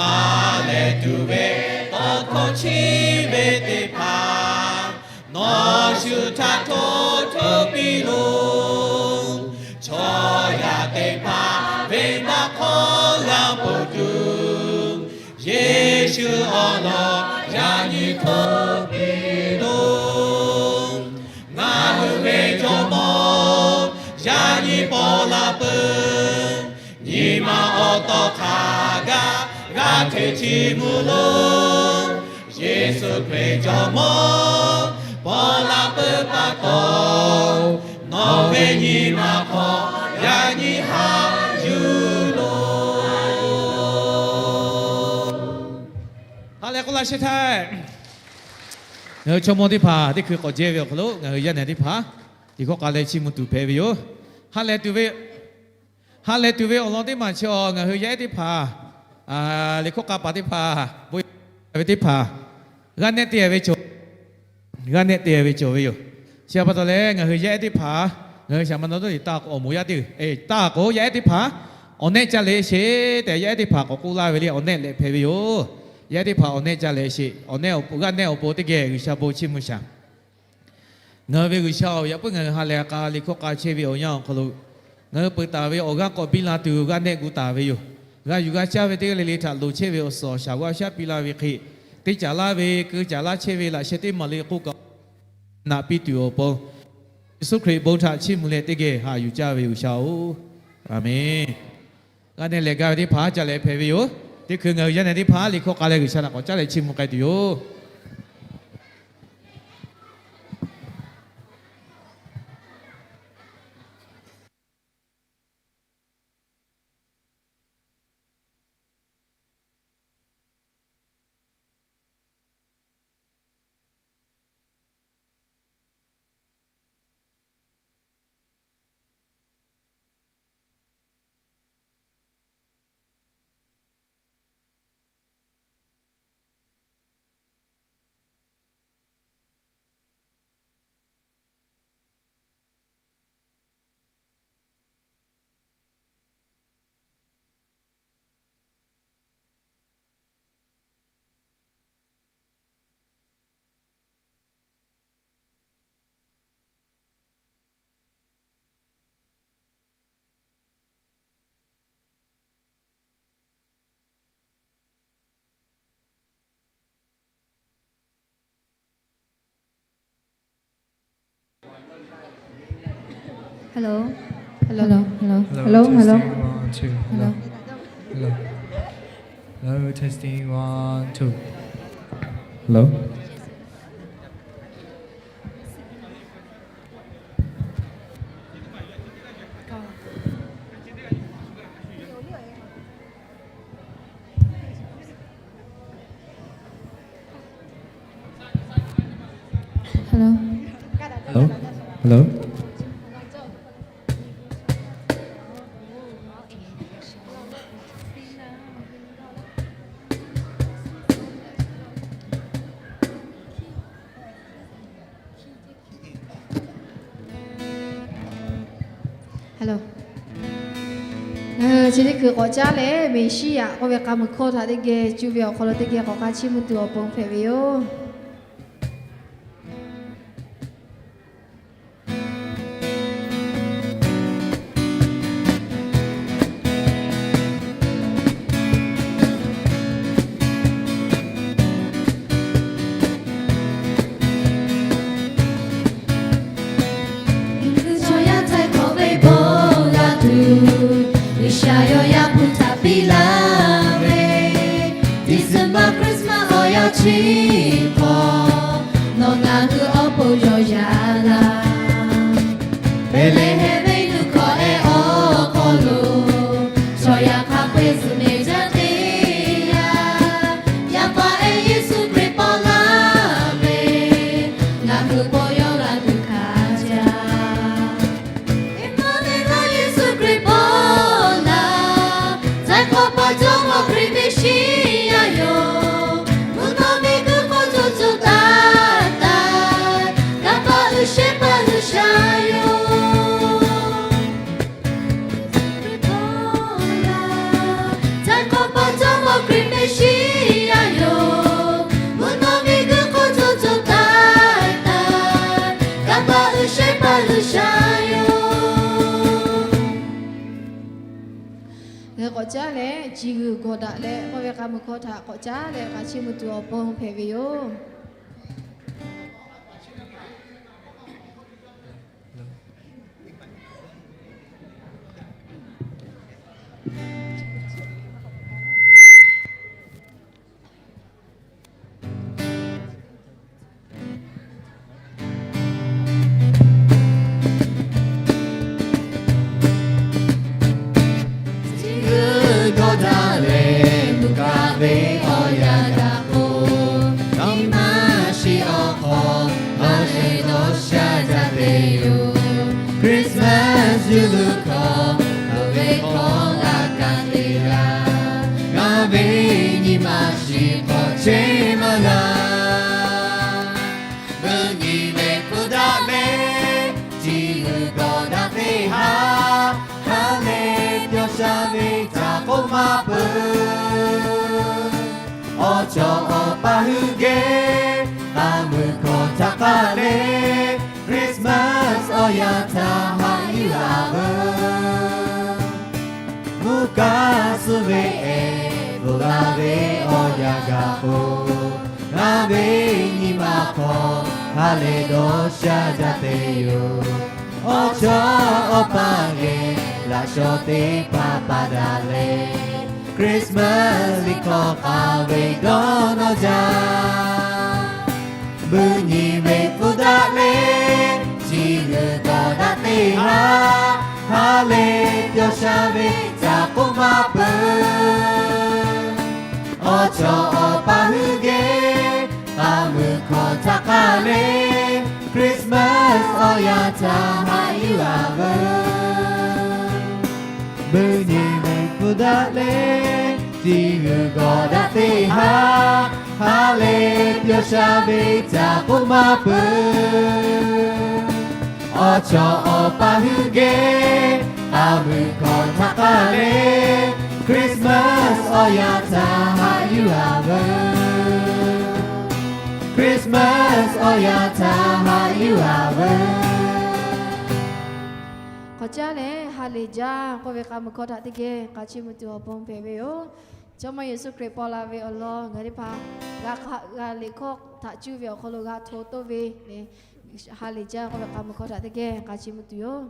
lehˬ tuˬ ve tawˇ hkawˇ chiˇ ve teˇ hpaˍ, nawˬ shu htaꞈ hto hto piˇ loˬ. Chaw yaˇ teˇ hpaˍ venˇbaˆ hk'aw g'a peuˬ tuˬ, Yeˍsuˆ awˬ lawn yaꞈ nyi hto piˇ loˬ. Ngaˬ hui ve jawˇmawˇ yaꞈ nyi paw la peuˬ. Nyi ma awˬ tawˇ hk'aˇ g'aˇ g'aˇ hteꞈ chiˇ mvuh loˬ. Yeˍsuˆ Hkriꞈ jawˇmawˇ paw la peuˬ pa taw, nawˬ ve nyi ma hk'aw yaꞈ nyi haꞈ yuˬ loˬ. Ha lehˬ k'oˆ laˇ shehˍ htaˇ, ngaˬ hui chaw mawˇ teˇ hpaˍ teˇ hkui k'awꞈ jehˇ ve awˬ hk'aw lo ngaˬ hui yaˇ nehˬ teˇ hpaˍ liꞈ hkawˇ k'a leh chiˇ mvuh tuˬ hpehꞈ ve yoˬ. Ha lehˬ tuˬ ve, ha lehˬ tuˬ ve awˬ lawn teˇ maˬ chi awˬ ngaˬ hui yaˇ ehˉ teˇ hpaˍ, liꞈ hkawˇ k'a paˍ teˇ hpaˍ, bon ve teˇ hpaˍ, g'aˇ nehˆ te ve cawˬ g'aˇ nehˆ te ve cawˬ ve yoˬ. Chi htaꞈ pa taw leh ngaˬ hui yaˇ ehˉ teˇ hpaˍ, ngaˬ hui shaˍ ma na dawˇ liꞈ taˇ k'o awˬ moˍ yaˇ teˇ, taˇ k'o yaˇ ehˉ teˇ hpaˍ awˬ nehˆ ca leh sheˍ tehꞈ yaˇ ehˉ teˇ hpaˍ k'awꞈ k'oˆ laˇ ve le. Awˬ nehˆ lehꞈ hpehꞈ ve yoˬ. Yaˇ ehˉ teˇ hpaˍ awˬ nehˆ ca leh sheˍ. Awˬ nehˆ g'aˇ nehˆ awˬ pon teˇ geh G'uiˬsha bon chiˇ mvuh shaˍ. Ngaˬ hui ve G'uiˬsha-oˬ, yaꞈ puiˉ ngaˬ hui ha lehˬ k'a liꞈ hkawˇ k'a chehˇ ve awˬ yanˇ awˬ hk'aw lo, ngaˬ hui peuˬ taˍ ve awˬ g'aˇ k'awꞈ biˇ la tuˬ g'aˇ nehˆ gu taˍ ve yoˬ. G'a yuˬ g'a caˇ ve teˇ g'aˇ le le htaꞈ loˍ chehˇ ve awˬ suhˍ awˬ shaˍ g'aˇ shaˉ piˇ laˇ ve hk'e, teˇ caˍ laˇ ve keu caˍ laˇ chehˇ ve laꞈ sheh teˇ maˬ le k'oˆ kaꞈ naꞈ piˇ tuˬ awˬ pon, Yeˍsuˆ Hkriꞈ bon htaꞈ chiˇ mvuh leh teˇ geh haꞈ yuˬ caˇ ve G'uiˬsha-oˬ, aˬ menˍ. G'aˇ nehˆ lehˬ gaˇ ve teˇ hpaˍ ca leh hpehꞈ ve yoˬ. Teˇ hkui ngaˬ hui yaˇ nehˬ teˇ hpaˍ liꞈ hkawˇ k'a leh G'uiˬsha htaꞈ k'awꞈ caˉ leh chiˇ mvuh k'ai tuˬ yoˬ. Hello. Hello. Hello. Hello. Hello. Hello. Hello. Testing, one, two. Hello. Hello. Hello. Hello. Hello. Hello. Hello. Hello. Ngaˬ hui chi teˇ hkui k'awꞈ caˉ leh, Meˍsiˉyaꞈ k'oˆ ve k'a meuˬ hkawˇ htaꞈ teˇ geh cuˇ ve awˬ hk'aw lo teˇ geh k'awꞈ k'a chiˇ mvuh tuˬ awˬ pon hpehꞈ ve yoˬ. Chi hk'awꞈ nawˬ ngaˬ hui awˬ pon yawˇ yaꞈ la. Behˍlehˍhehnˍ venˇ nuˇ hkawˇ ehˉ awˬ hk'aw lo, chaw yaꞈ hk'aˇ hk'e zuhꞈ mehˍ jaˇ teˇ yanˇ, Yaˇ paˍ ehˉ Yeˍsuˆ Hkriꞈ paw laˇ ve, ngaˬ hui bon yawˇ g'a tuˬ hkanˍ jaˇ. Eˍmaˍnuˍeˍlaˆ Yeˍsuˆ Hkriꞈ paw laˇ, Htaiˍ hk'awꞈ paˍ Jawˇmawˇ Hkriꞈ Meˍsiˉyaꞈ yoˬ. Mvuhˇ naw miˬguiˬ hk'oˆ co co taiˍ taiˍ, Kaˇ paˆ uiˍ shehˍ hpaˇ G'uiˬsha yoˬ. Htaiˍ hk'awꞈ paˍ Jawˇmawˇ Hkriꞈ Meˍsiˉyaꞈ yoˬ. Mvuhˇ naw miˬguiˬ hk'oˆ co co taiˍ taiˍ, Kaˇ paˆ uiˍ shehˍ hpaˇ G'uiˬsha yoˬ. Ngaˬ hui k'awꞈ caˉ leh, Ciˬ g'uiˬ gawˬ daꞈ leh k'oˆ ve k'a muiˬ hkawˇ htaꞈ k'awꞈ caˉ leh k'a chiˇ mvuh tuˬ awˬ pon hpehꞈ ve yoˬ. Ciˬ g'uiˬ gawˬ daꞈ leh mvuhˇ kaˆ ve awˬ yanˇ gaˬ k'o, nyi ma shiˍ awˬ hk'aw ha lehˬ dawˇ sha jaˇ te yoˬ. Christmas yuˬ luˬ hkawˇ, awˬ ve hkawˇ g'a kaꞈ te g'a, ngaˬ ve nyi ma shiˍ hk'aw chehˇ maˇ g'a. Mvuhˇ nyi ve hpu daꞈ leh, ciˬ g'uiˬ gawˬ daꞈ teˇ haˉ, ha lehˬ pyawˇ sha ve htaꞈ k'oˆ maˇ peuˬ. Awˬ chawˇ awˬ pa hui geh, k'a muiˬ hkawˇ htaꞈ k'aˇ leh, Christmas awˬ yanˇ htaˇ haꞈ yuˬ a veuˬ. Mvuhˇ kaˆ suh ve ehˉ, loꞈ la ve awˬ yanˇ gaˬ k'o, ngaˬ ve nyi ma hk'aw ha lehˬ dawˇ sha jaˇ te yoˬ. Awˬ chawˇ awˬ pa geh laꞈ shaw teˇ hpaˍ pa daꞈ leh, Christmas liꞈ hkawˇ k'a ve dawˇ nawˇ jaˇ. Mvuhˇ nyi ve hpu daꞈ leh, ciˬ g'uiˬ gawˬ daꞈ teˇ haˉ, ha lehˬ pyawˇ sha ve htaꞈ k'oˆ maˇ peuˬ. Awˬ chawˇ awˬ pa hui geh, k'a muiˬ hkawˇ htaꞈ k'aˇ leh, Christmas awˬ yanˇ htaˇ haꞈ yuˬ a veuˬ. Mvuhˇ nyi ve hpu daꞈ leh, ciˬ g'uiˬ gawˬ daꞈ teˇ haˉ, ha lehˬ pyawˇ sha ve htaꞈ k'oˆ maˇ peuˬ. Awˬ chawˇ awˬ pa hui geh, k'a muiˬ hkawˇ htaꞈ k'aˇ leh, Christmas awˬ yanˇ htaˇ haꞈ yuˬ a veuˬ. Christmas awˬ yanˇ htaˇ haꞈ yuˬ a veuˬ. K'awꞈ caˉ leh, ha lehˬ jaˇ k'oˆ ve k'a muiˬ hkawˇ htaꞈ teˇ geh k'a chiˇ mvuh tuˬ awˬ pon hpehꞈ ve yoˬ. Jawˇmawˇ Yeˍsuˆ Hkriꞈ paw la ve awˬ lawn ngaˬ teˇ hpaˍ g'a hk'aꞈ g'a liꞈ hkawˇ htaꞈ cuˇ ve awˬ hk'aw lo g'a hto toˇ ve, ha lehˬ jaˇ k'oˆ ve k'a muiˬ hkawˇ htaꞈ teˇ geh k'a chiˇ mvuh tuˬ yoˬ.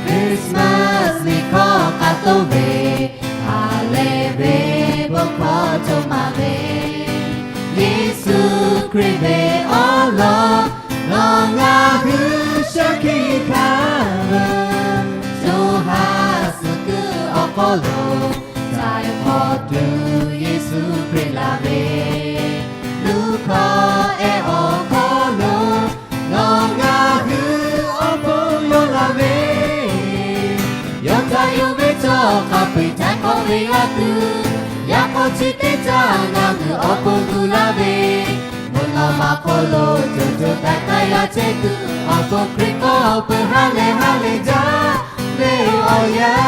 Christmas liꞈ hkawˇ k'a toˇ ve, ha lehˬ ve bon hkawˇ hto maˍ ve, Yeˍsuˆ Hkriꞈ ve awˬ lawn nawˬ ngaˬ hui shaˉ hkiˆ hkanˍ ve, co ha suhˍ kuiˬ awˬ hk'aw lo, htaiˍ hk'awꞈ tuˬ Yeˍsuˆ Hkriꞈ laˬ ve, luˬ hkawˇ ehˉ awˬ hk'aw lo, nawˬ ngaˬ hui awˬ pon yawˇ laˬ ve, yawˇ htaꞈ yonˍ ve chaw hk'a peu-eˬ htaiˍ hk'awꞈ ve g'a tuˬ, yaꞈ k'aw chi teˇ caˇ ngaˬ hui awˬ pon gu laˇ ve, mvuhˇ naw ma hk'oˆ lo co co taiˍ taiˍ g'a chehˇ tuˬ, awˬ pon Hkriꞈ hk'aw awˬ pon ha lehˬ ha lehˬ jaˇ ve awˬ yanˇ.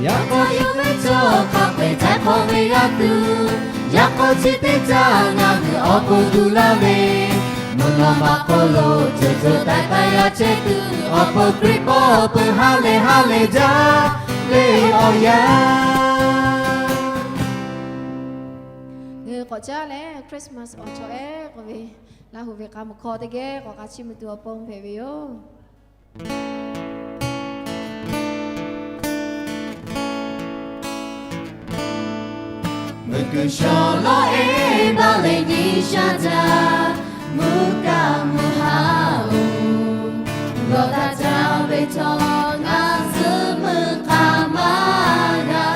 Yaꞈ k'aw yawˇ ve chaw hk'a peu-eˬ htaiˍ hk'awꞈ ve g'a tuˬ, yaꞈ k'aw chi teˇ caˇ ngaˬ hui awˬ pon gu laˇ ve, mvuhˇ naw ma hk'oˆ lo co co taiˍ taiˍ g'a chehˇ tuˬ, awˬ pon Hkriꞈ hk'aw awˬ pon ha lehˬ ha lehˬ jaˇ ve awˬ yanˇ. K'awꞈ caˉ leh Christmas awˬ chawˇ ehˉ k'oˆ ve, Laˇ huˍ ve k'a muˬ hkawˇ teˇ geh k'awꞈ k'a chiˇ mvuh tuˬ awˬ pon hpehꞈ ve yoˬ. Meuˬ kuiˬ shawˍ lawˇ eˬ baˆ leh nyi sha jaˇ, mvuhˇ kaˆ mvuhˇ haˉ-oˬ, g'awˬ taˍ caˇ ve htawˇ ngaˬ zuhꞈ meuˇ k'a maˇ g'a.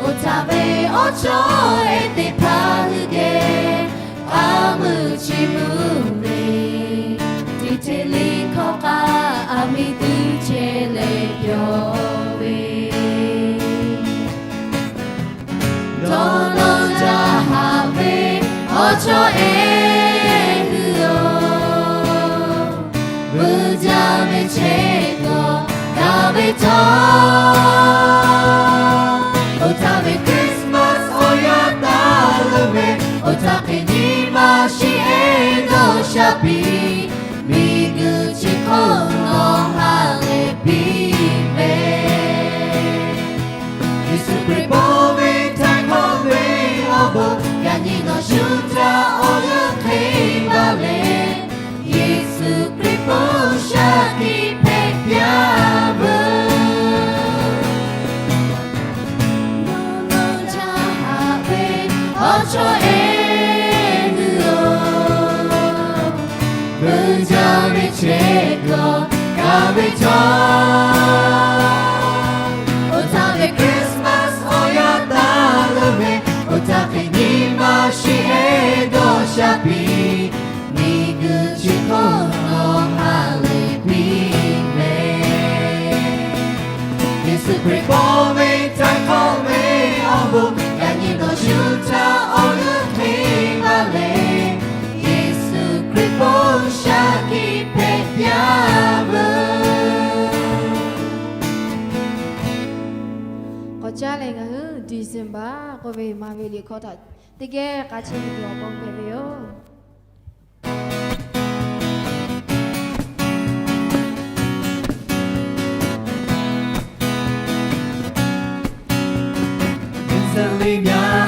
Oˇ htaˇ ve awˬ chawˇ ehˉ teˇ hpaˍ hui geh k'aˉ meuˇ chi mvuh ve, teˇ hteˇ liˇ hkawˇ k'aˉ aˬ miˍ tuˬ chehˇ leh pyawˬ ve, dawˇ nawˇ jaˇ haꞈ ve awˬ chawˇ ehˉ hui-oˬ, vuiˬ jaˇ ve chehˇ g'awˬ gaˇ ve htawˇ, oˇ htaˇ ve Christmas awˬ yanˇ taˍ lo ve, oˇ htaˇ hk'e nyi ma shiˍ ehˉ dawˇ sha piˇ, miˬguiˬ chi hk'oˆ nawˬ ha leh piˇ ve, Yeˍsuˆ Hkriꞈ pon ve htaiˍ hk'awꞈ ve awˬ bon, yaꞈ nyi nawˬ shu htaꞈ awˬ g'euˆ hk'e baˬ leh, Yeˍsuˆ Hkriꞈ pon shaˍ tiꞈ hpehꞈ piˇ veuˬ. Nawˬ nawˇ jaˇ haꞈ ve awˬ chawˇ ehˉ hui-oˬ, vuiˬ jaˇ ve chehˇ g'awˬ gaˇ ve htawˇ, oˇ htaˇ ve Christmas awˬ yanˇ taˍ lo ve, oˇ htaˇ hk'e nyi ma shiˍ ehˉ dawˇ sha piˇ, miˬguiˬ chi hk'oˆ nawˬ ha leh piˇ ve, Yeˍsuˆ Hkriꞈ pon ve htaiˍ hk'awꞈ ve awˬ bon, yaꞈ nyi nawˬ shu htaꞈ awˬ g'euˆ hk'e baˬ leh, Yeˍsuˆ Hkriꞈ pon shaˍ tiꞈ hpehꞈ piˇ veuˬ. K'awꞈ caˉ leh ngaˬ hui December k'oˆ ve maˍ ve liꞈ hkawˇ htaꞈ teˇ geh k'a chiˇ mvuh tuˬ awˬ pon hpehꞈ ve yoˬ. December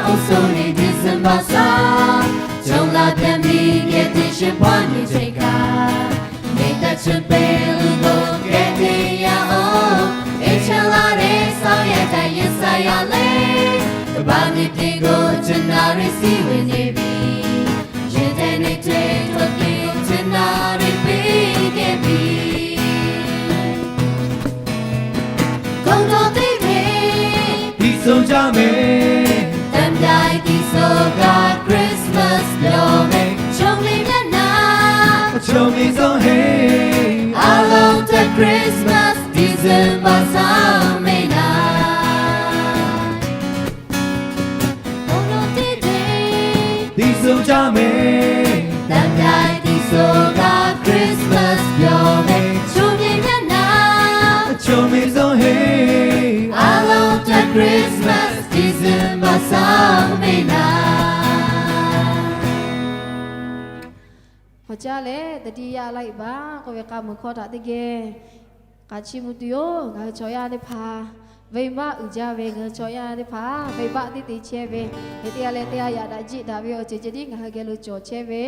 awˬ suhˍ lehˬ December suhˍ, co la pyaˇ miˇ geh teˇ shehˍ hpaˇ nyi chehˇ kaꞈ, neˇ taˇ chi pehˇ luˬ lo kehˉ teˇ yanˇ-oˬ, eˬ chehˇ laˇ leh saˍ yaˇ htaꞈ yehˬ saˍ yaˇ leh, baˬ miˇ teˇ g'aˇ chi naˍ riˍ siˉ ve neˇ piˇ, yehˬ tehꞈ neˇ teˇ hto tiˉ chi naˍ riˍ piˇ kehˉ piˇ. Kawˆ dawˇ teˇ hteˇ tiꞈ suh jaˇ ve, taˇ daꞈ tiꞈ suh g'a Christmas yawˬ ve, chaw miˇ yaˇ naˍ, chaw miˇ zuhˆ heˆ, a lonˉ htaˇ Christmas December suhˍ meh naˍ. Kawˆ dawˇ teˇ hteˇ tiꞈ suh jaˇ ve, taˇ daꞈ tiꞈ suh g'a Christmas yawˬ ve, chaw miˇ yaˇ naˍ, chaw miˇ zuhˆ heˆ, a lonˉ htaˇ Christmas December suhˍ meh naˍ. Hk'awꞈ caˉ leh တတိယ လိုက်ပါ k'oˆ ve k'a muˬ hkawˇ htaꞈ teˇ geh k'a chiˇ mvuh tuˬ yoˬ. Ngaˬ hui chaw yaˇ teˇ hpaˍ venˇbaˆ uiˍ jaˇ ve, ngaˬ hui chaw yaˇ teˇ hpaˍ venˇbaˆ teˇ te chehˇ ve, hk'e teˇ g'aˇ leh teˇ g'aˇ yaꞈ daꞈ jiˆ daꞈ ve awˬ ceuˬ ceh tiˉ ngaˬ hui geh lo cawˬ chehˇ ve,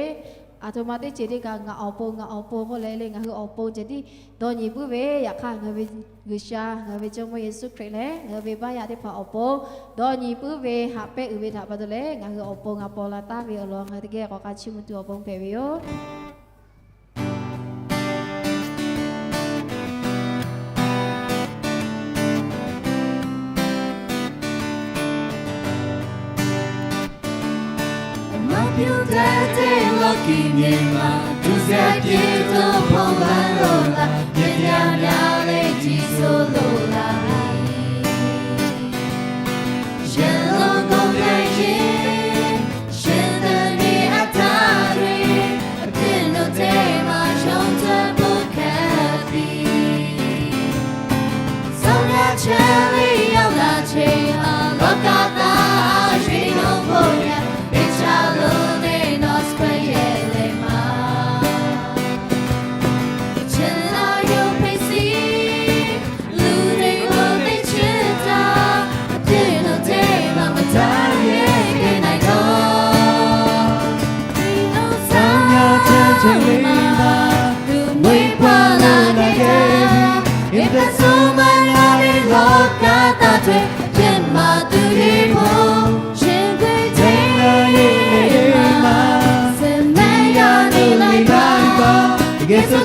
aˬ htoꞈ ma teˇ ceuˬ teˇ kaꞈ ngaˬ awˬ pon ngaˬ awˬ pon k'oˆ leh leh ngaˬ hui awˬ pon ceh tiˉ dawˇ nyi puiˉ ve, yaꞈ hk'aˇ ngaˬ hui ve G'uiˬsha, ngaˬ hui ve Jawˇmawˇ Yeˍsuˆ Hkriꞈ lehˬ ngaˬ hui venˇbaˆ yaˇ teˇ hpaˍ awˬ pon dawˇ nyi puiˉ ve, haꞈ pehnˇ uiˍ ve htaꞈ pa taw leh ngaˬ hui awˬ pon g'a paw la taˍ ve awˬ lawn ngaˬ hui teˇ geh k'awꞈ k'a chiˇ mvuh tuˬ awˬ pon hpehꞈ ve yoˬ. Maˇ pyuˇ daꞈ teˇ lawˇ kiˬ nehˬ maˬ, tuˬ zeˇ a piˇ to hpaw la lo laˬ, yehˬ yaˇ myaˇ leh jiˇ so lo laˬ ve, shehˍ lo gawˬ gaˇ yeˬ, shehˍ dehꞈ ve a htaˇ ve, a teˇ lo teˇ maˬ shawˉ tcuhˉ bvuhˆ hkehˇ piˇ. Saˍ yaˇ chehˇ ve yaˇ laˇ chehˇ maˬ, lawˇ kaˇ taˇ a sheˍ nawˬ hpoˆ yaˇ, teˇ chaˇ lo teˇ nawˬ suhˍ yehˬ leh maˬ, chi laˇ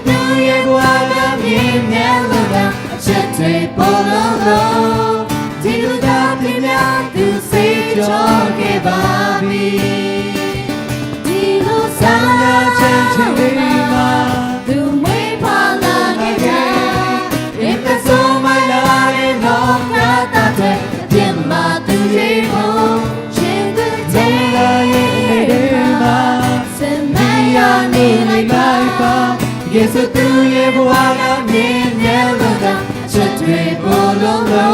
Tuˬ yehˬ bon a g'a miˬ nehˬ lo g'a, a chehˇ teˇ pawˆ lo lo, diˬ luˬ daꞈ teˇ myaˇ tuˬ seˍ cawˬ geh baˬ ve. Diˬ luˬ saˍ laˍ chehˇ chehˇ ve maˇ, tuˬ meuˇ hpaˇ la geh geh, eˬ kaꞈ suh maˇ la ve nawˬ kaꞈ taˇ hteh, teˇ maˬ tuˬ yeˬ hk'oˆ, chi teˇ teˇ la yeˬ ve maˇ, suhˍ mehˆ yaˇ neˇ laiˉ paˍ, Yeˍsuˆ tuˬ yehˬ bon a g'a miˬ nehˬ lo g'a, a chehˇ teˇ pawˆ lo lo,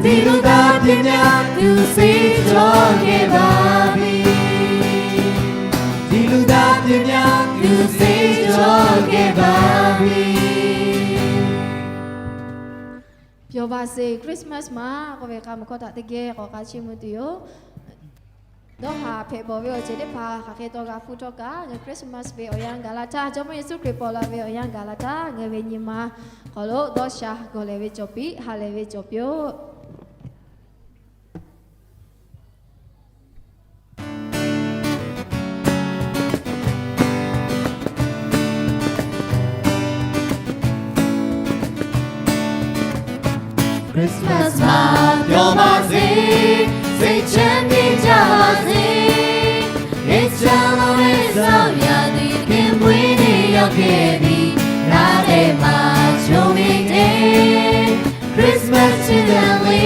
diˬ luˬ daꞈ teˇ myaˇ tuˬ seˍ cawˬ geh baˬ ve. Diˬ luˬ daꞈ teˇ myaˇ tuˬ seˍ cawˬ geh baˬ ve. Pyawˬ vaˬ zeˬ Christmas maˇ k'oˆ ve k'a mvuhˬ hkawˇ htaꞈ teˇ geh k'awꞈ k'a chiˇ mvuh tuˬ yoˬ. Dawˇ haˍ hpehꞈ bawˬ ve awˬ ceuˬ teˇ hpaˍ hk'aˬ hk'e taw g'a hpuˇ htawˇ kaꞈ, ngaˬ hui Christmas ve awˬ yanˇ gaˬ la htaˇ, Jawˇmawˇ Yeˍsuˆ Hkriꞈ pawnˬ la ve awˬ yanˇ gaˬ la htaˇ, ngaˬ hui ve nyi ma hk'aw lo dawˇ sha gawˬ lehˬ ve cawˬ piˇ, ha lehˬ ve cawˬ piˇ-oˆ. Christmas maˇ pyawˬ vaˬ zeˬ, seˍ chehˇ miˇ jaˇ vaˬ zeˬ, Iˉsaˍreˍlaˆ ve saˍ yaˇ teˇ hkeh mvuhˇ neˇ yaˇ hkeh ve, naˍ leh maˇ chawˬ ve teˇ Christmas chi lehˬ le,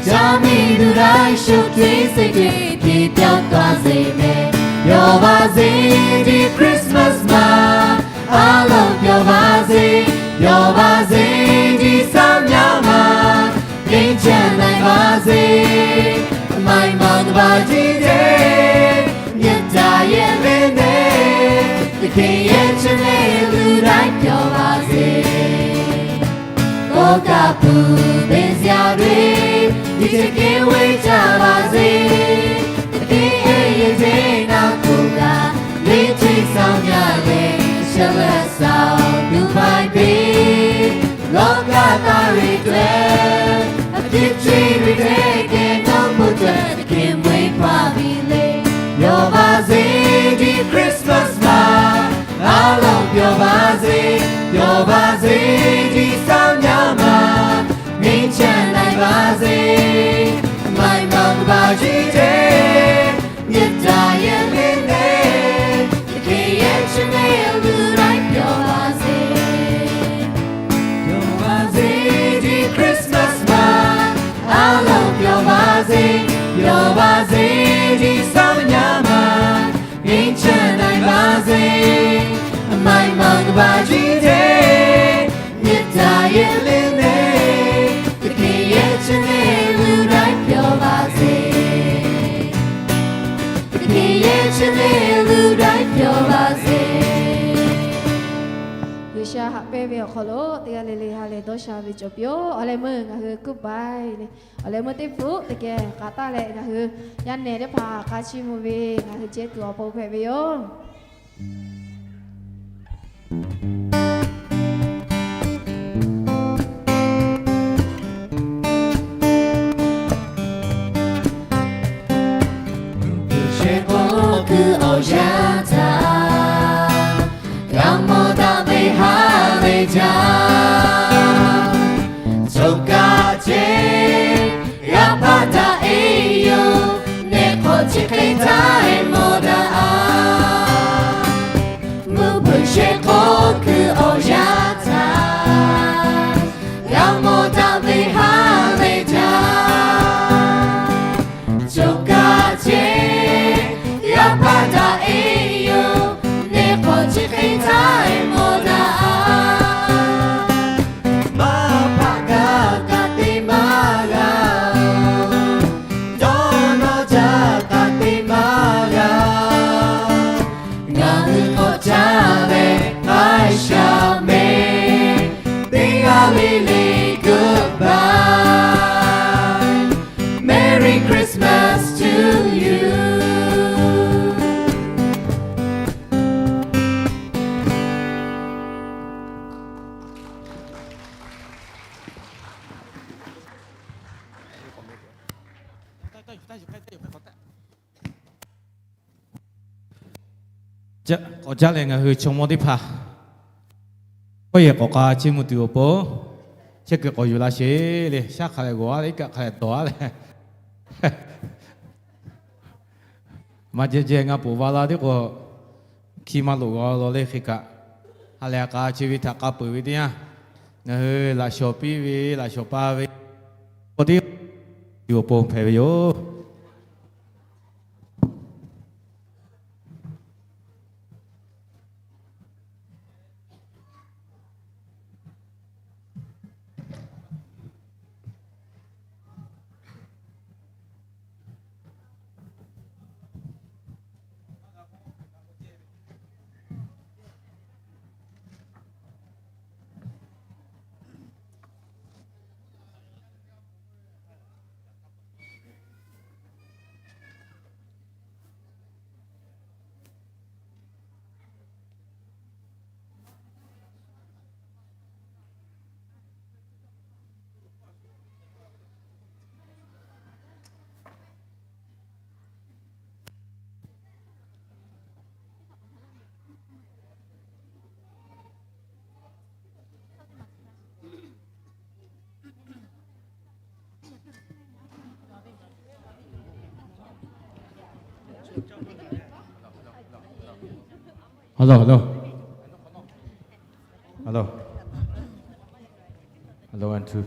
caˇ miˇ tuˬ laiˉ shuˍ hk'e seˍ hk'e hk'e pyaˇ taˍ zeˬ meh. Pyawˬ vaˬ zeˬ diˬ Christmas maˇ, a loˍ pyawˬ vaˬ zeˬ, pyawˬ vaˬ zeˬ diˬ saˍ yaˇ maˇ, neˇ chehˇ laiˬ vaˬ zeˬ, maiˬ maˬ vaˬ jiˇ teˇ, nyi taˍ yehˬ ve neˇ, teˇ hkeh yehˬ chi ve luˬ laiˉ pyawˬ vaˬ zeˬ. K'oˆ kaꞈ puˬ teˇ ziaˍ ve, nyi chi hk'e ve caˇ vaˬ zeˬ, teˇ hkeh yehˬ ve naˍ k'oˆ kaꞈ, leˇ chi saˍ yaˇ lehˬ, shaˍ lehˬ saˍ tuˬ paiˍ ve, lawˇ kaˇ taˍ ve teˇ, a hkiˇ chi ve teˇ hkeh nawˬ hpu teˇ hkeh mvuhˇ hpaˇ ve le. Pyawˬ vaˬ zeˬ diˬ Christmas maˇ, a loˍ pyawˬ vaˬ zeˬ, pyawˬ vaˬ zeˬ diˬ saˍ yaˇ maˇ, neˇ chehˇ laiˬ vaˬ zeˬ, maiˬ maˬ vaˬ jiˇ teˇ, nyi taˍ yehˬ ve neˇ, teˇ hkeh yehˬ chi ve luˬ laiˉ pyawˬ vaˬ zeˬ. Pyawˬ vaˬ zeˬ diˬ Christmas maˇ, a loˍ pyawˬ vaˬ zeˬ, pyawˬ vaˬ zeˬ diˬ saˍ yaˇ maˇ, neˇ chehˇ laiˬ vaˬ zeˬ, maiˬ maˬ vaˬ jiˇ teˇ, nyi taˍ yehˬ ve neˇ, teˇ hkeh yehˬ chi ve luˬ laiˉ pyawˬ vaˬ zeˬ. Teˇ hkeh yehˬ chi ve luˬ laiˉ pyawˬ vaˬ zeˬ. G'uiˬsha haꞈ pehnˇ ve awˬ hk'aw lo teˇ g'aˇ le le ha lehˬ dawˇ sha ve cawˬ piˇ-oˆ. Awˬ leh meuˇ ngaˬ hui kuˉ baiˬ le. Awˬ leh meuˇ teˇ pfuhˆ teˇ geh k'aꞈ taˇ leh ngaˬ hui yaˇ nehˬ teˇ hpaˍ k'a chiˇ mvuh ve ngaˬ hui ceh tuˬ awˬ pon hpehꞈ ve yoˬ. Sheˍ k'o kuiˬ awˬ yanˇ htaˇ, g'a mawˬ daꞈ ve ha lehˬ jaˇ. Choˬ kaꞈ ceˇ, yaˇ paˍ htaꞈ e yoˬ, neˇ hk'awꞈ chi hk'e htaˇ e mawˬ daꞈ-a. Mvuhˇ hpeuꞈ sheˍ k'o kuiˬ awˬ yanˇ htaˇ, g'a mawˬ daꞈ ve ha lehˬ jaˇ. Choˬ kaꞈ ceˇ, yaˇ paˍ htaꞈ e yoˬ, neˇ hk'awꞈ chi hk'e htaˇ e mawˬ daꞈ-a. Maˇ paˆ kaꞈ kaꞈ te maˇ g'a, dawˇ nawˇ caˇ kaꞈ te maˇ g'a. Ngaˬ hui k'awꞈ caˇ leh a shaˍ mehˍ, teˇ g'aˇ le le goodbye, Merry Christmas to you. K'awꞈ caˇ leh ngaˬ hui chaw mawˇ teˇ hpaˍ K'oˆ yehˬ k'awꞈ k'a chiˇ mvuh tuˬ awˬ pon, chehˇ kuiˬ k'awꞈ yuˬ la sheˍ le. Shaˉ hk'a leh g'awˬ a le, iˉ kaˆ hk'a leh dawˬ a le. Maˇ jehˇ jehˇ ngaˇ poˍ va la tiˉ k'o, hki maˇ loꞈ g'a law le hk'e kaꞈ, ha lehˬ a k'a chi ve htaꞈ k'a peuˬ ve teˇ yanˇ, ngaˬ hui laꞈ shawˍ piˇ ve, laꞈ shawˍ pa ve, k'o teˇ, yuˬ awˬ pon hpehꞈ ve yoˬ. Hello, hello. Hello. Hello, one, two.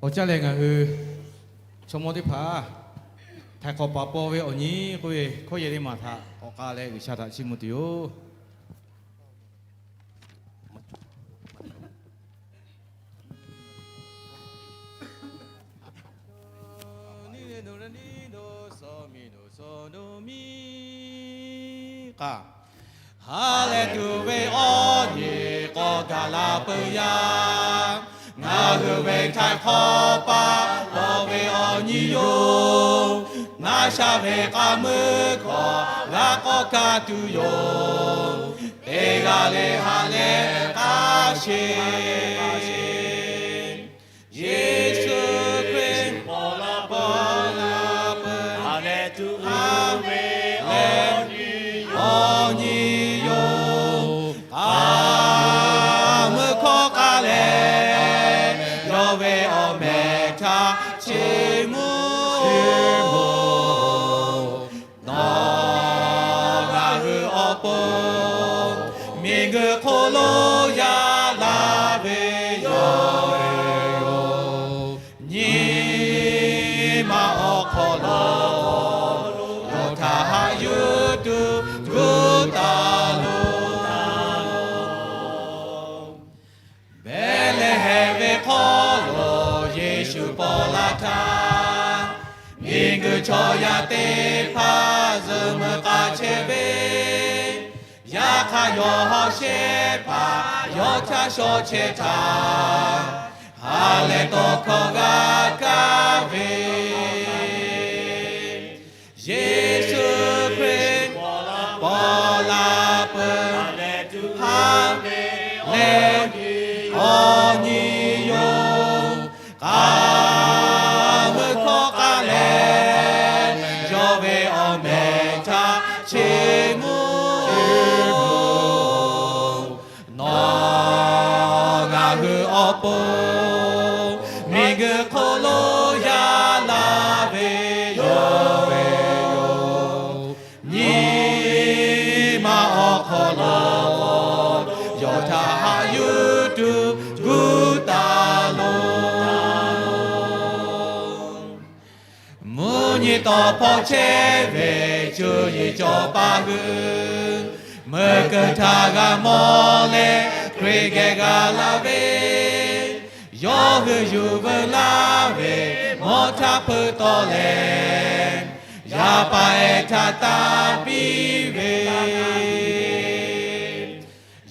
Awˬ caˇ leh ngaˬ hui chaw mawˇ teˇ hpaˍ htaiˍ hk'awꞈ paˍ paw ve awˬ nyi k'oˆ ve hkawˇ yehˬ teˇ maˬ htaꞈ k'awꞈ k'ai leh G'uiˬsha htaꞈ chiˇ mvuh tuˬ yoˬ. K'aˬ ha lehˬ tuˬ ve awˬ nyi k'awꞈ gaˬ la peuˬ yaˇ. Ngaˬ hui ve htaiˍ hk'awꞈ paˍ paw ve awˬ nyi yoˬ. Ngaˬ shaˍ ve k'a meuˇ hkawꞈ g'a k'awꞈ kaˇ tuˬ yoˬ. Teˇ g'aˇ le ha lehˬ k'a sheˍ. Yeˍsuˆ Hkriꞈ paw la peuˬ, ha lehˬ tuˬ ve awˬ nyi yoˬ. K'a meuˇ hkawˇ k'ai leh, yawˇ ve awˬ meh htaꞈ chiˇ mvuh. Nawˬ ngaˬ hui awˬ pon miˬguiˬ hk'oˆ lo yaꞈ la ve yoˬ. Nyi ma awˬ hk'aw lo yawˇ htaꞈ haꞈ yuˬ tuˬ gu taˍ loˬ. Behˍlehˍhehnˍ ve hk'aw lo Yeˍsuˆ paw la htaˇ, miˬguiˬ chaw yaˇ teˇ hpaˍ zuhꞈ meuˇ k'a chehˇ ve, yaꞈ hk'aˇ yawˇ hawˉ shehˍ hpaˇ yawˇ htaꞈ shaw chehˇ htaˇ, ha lehˬ tawˇ hkawˇ g'a kaˇ ve Yeˍsuˆ Hkriꞈ paw la peuˬ, ha lehˬ awˬ nyi yoˬ. K'a meuˇ hkawˇ k'ai leh, yawˇ ve awˬ meh htaꞈ chiˇ mvuh. Nawˬ ngaˬ hui awˬ pon miˬguiˬ hk'oˆ lo yaꞈ la ve yoˬ. Nyi ma awˬ hk'aw lo yawˇ htaꞈ haꞈ yuˬ tuˬ gu taˍ loˬ. Mvuhˇ nyi tawˇ hpawˇ chehˇ ve cuˇ yiˍ cawˬ paˍ hui, meuˇ keu htaˇ g'a mawˬ leh Hkriꞈ geh g'a laˇ ve, yawˇ hui yuˬ veu laˇ ve mawˇ htaˇ hpeuꞈ tawˆ leh, yaˇ paˍ ehˉ htaꞈ taˇ piˇ ve,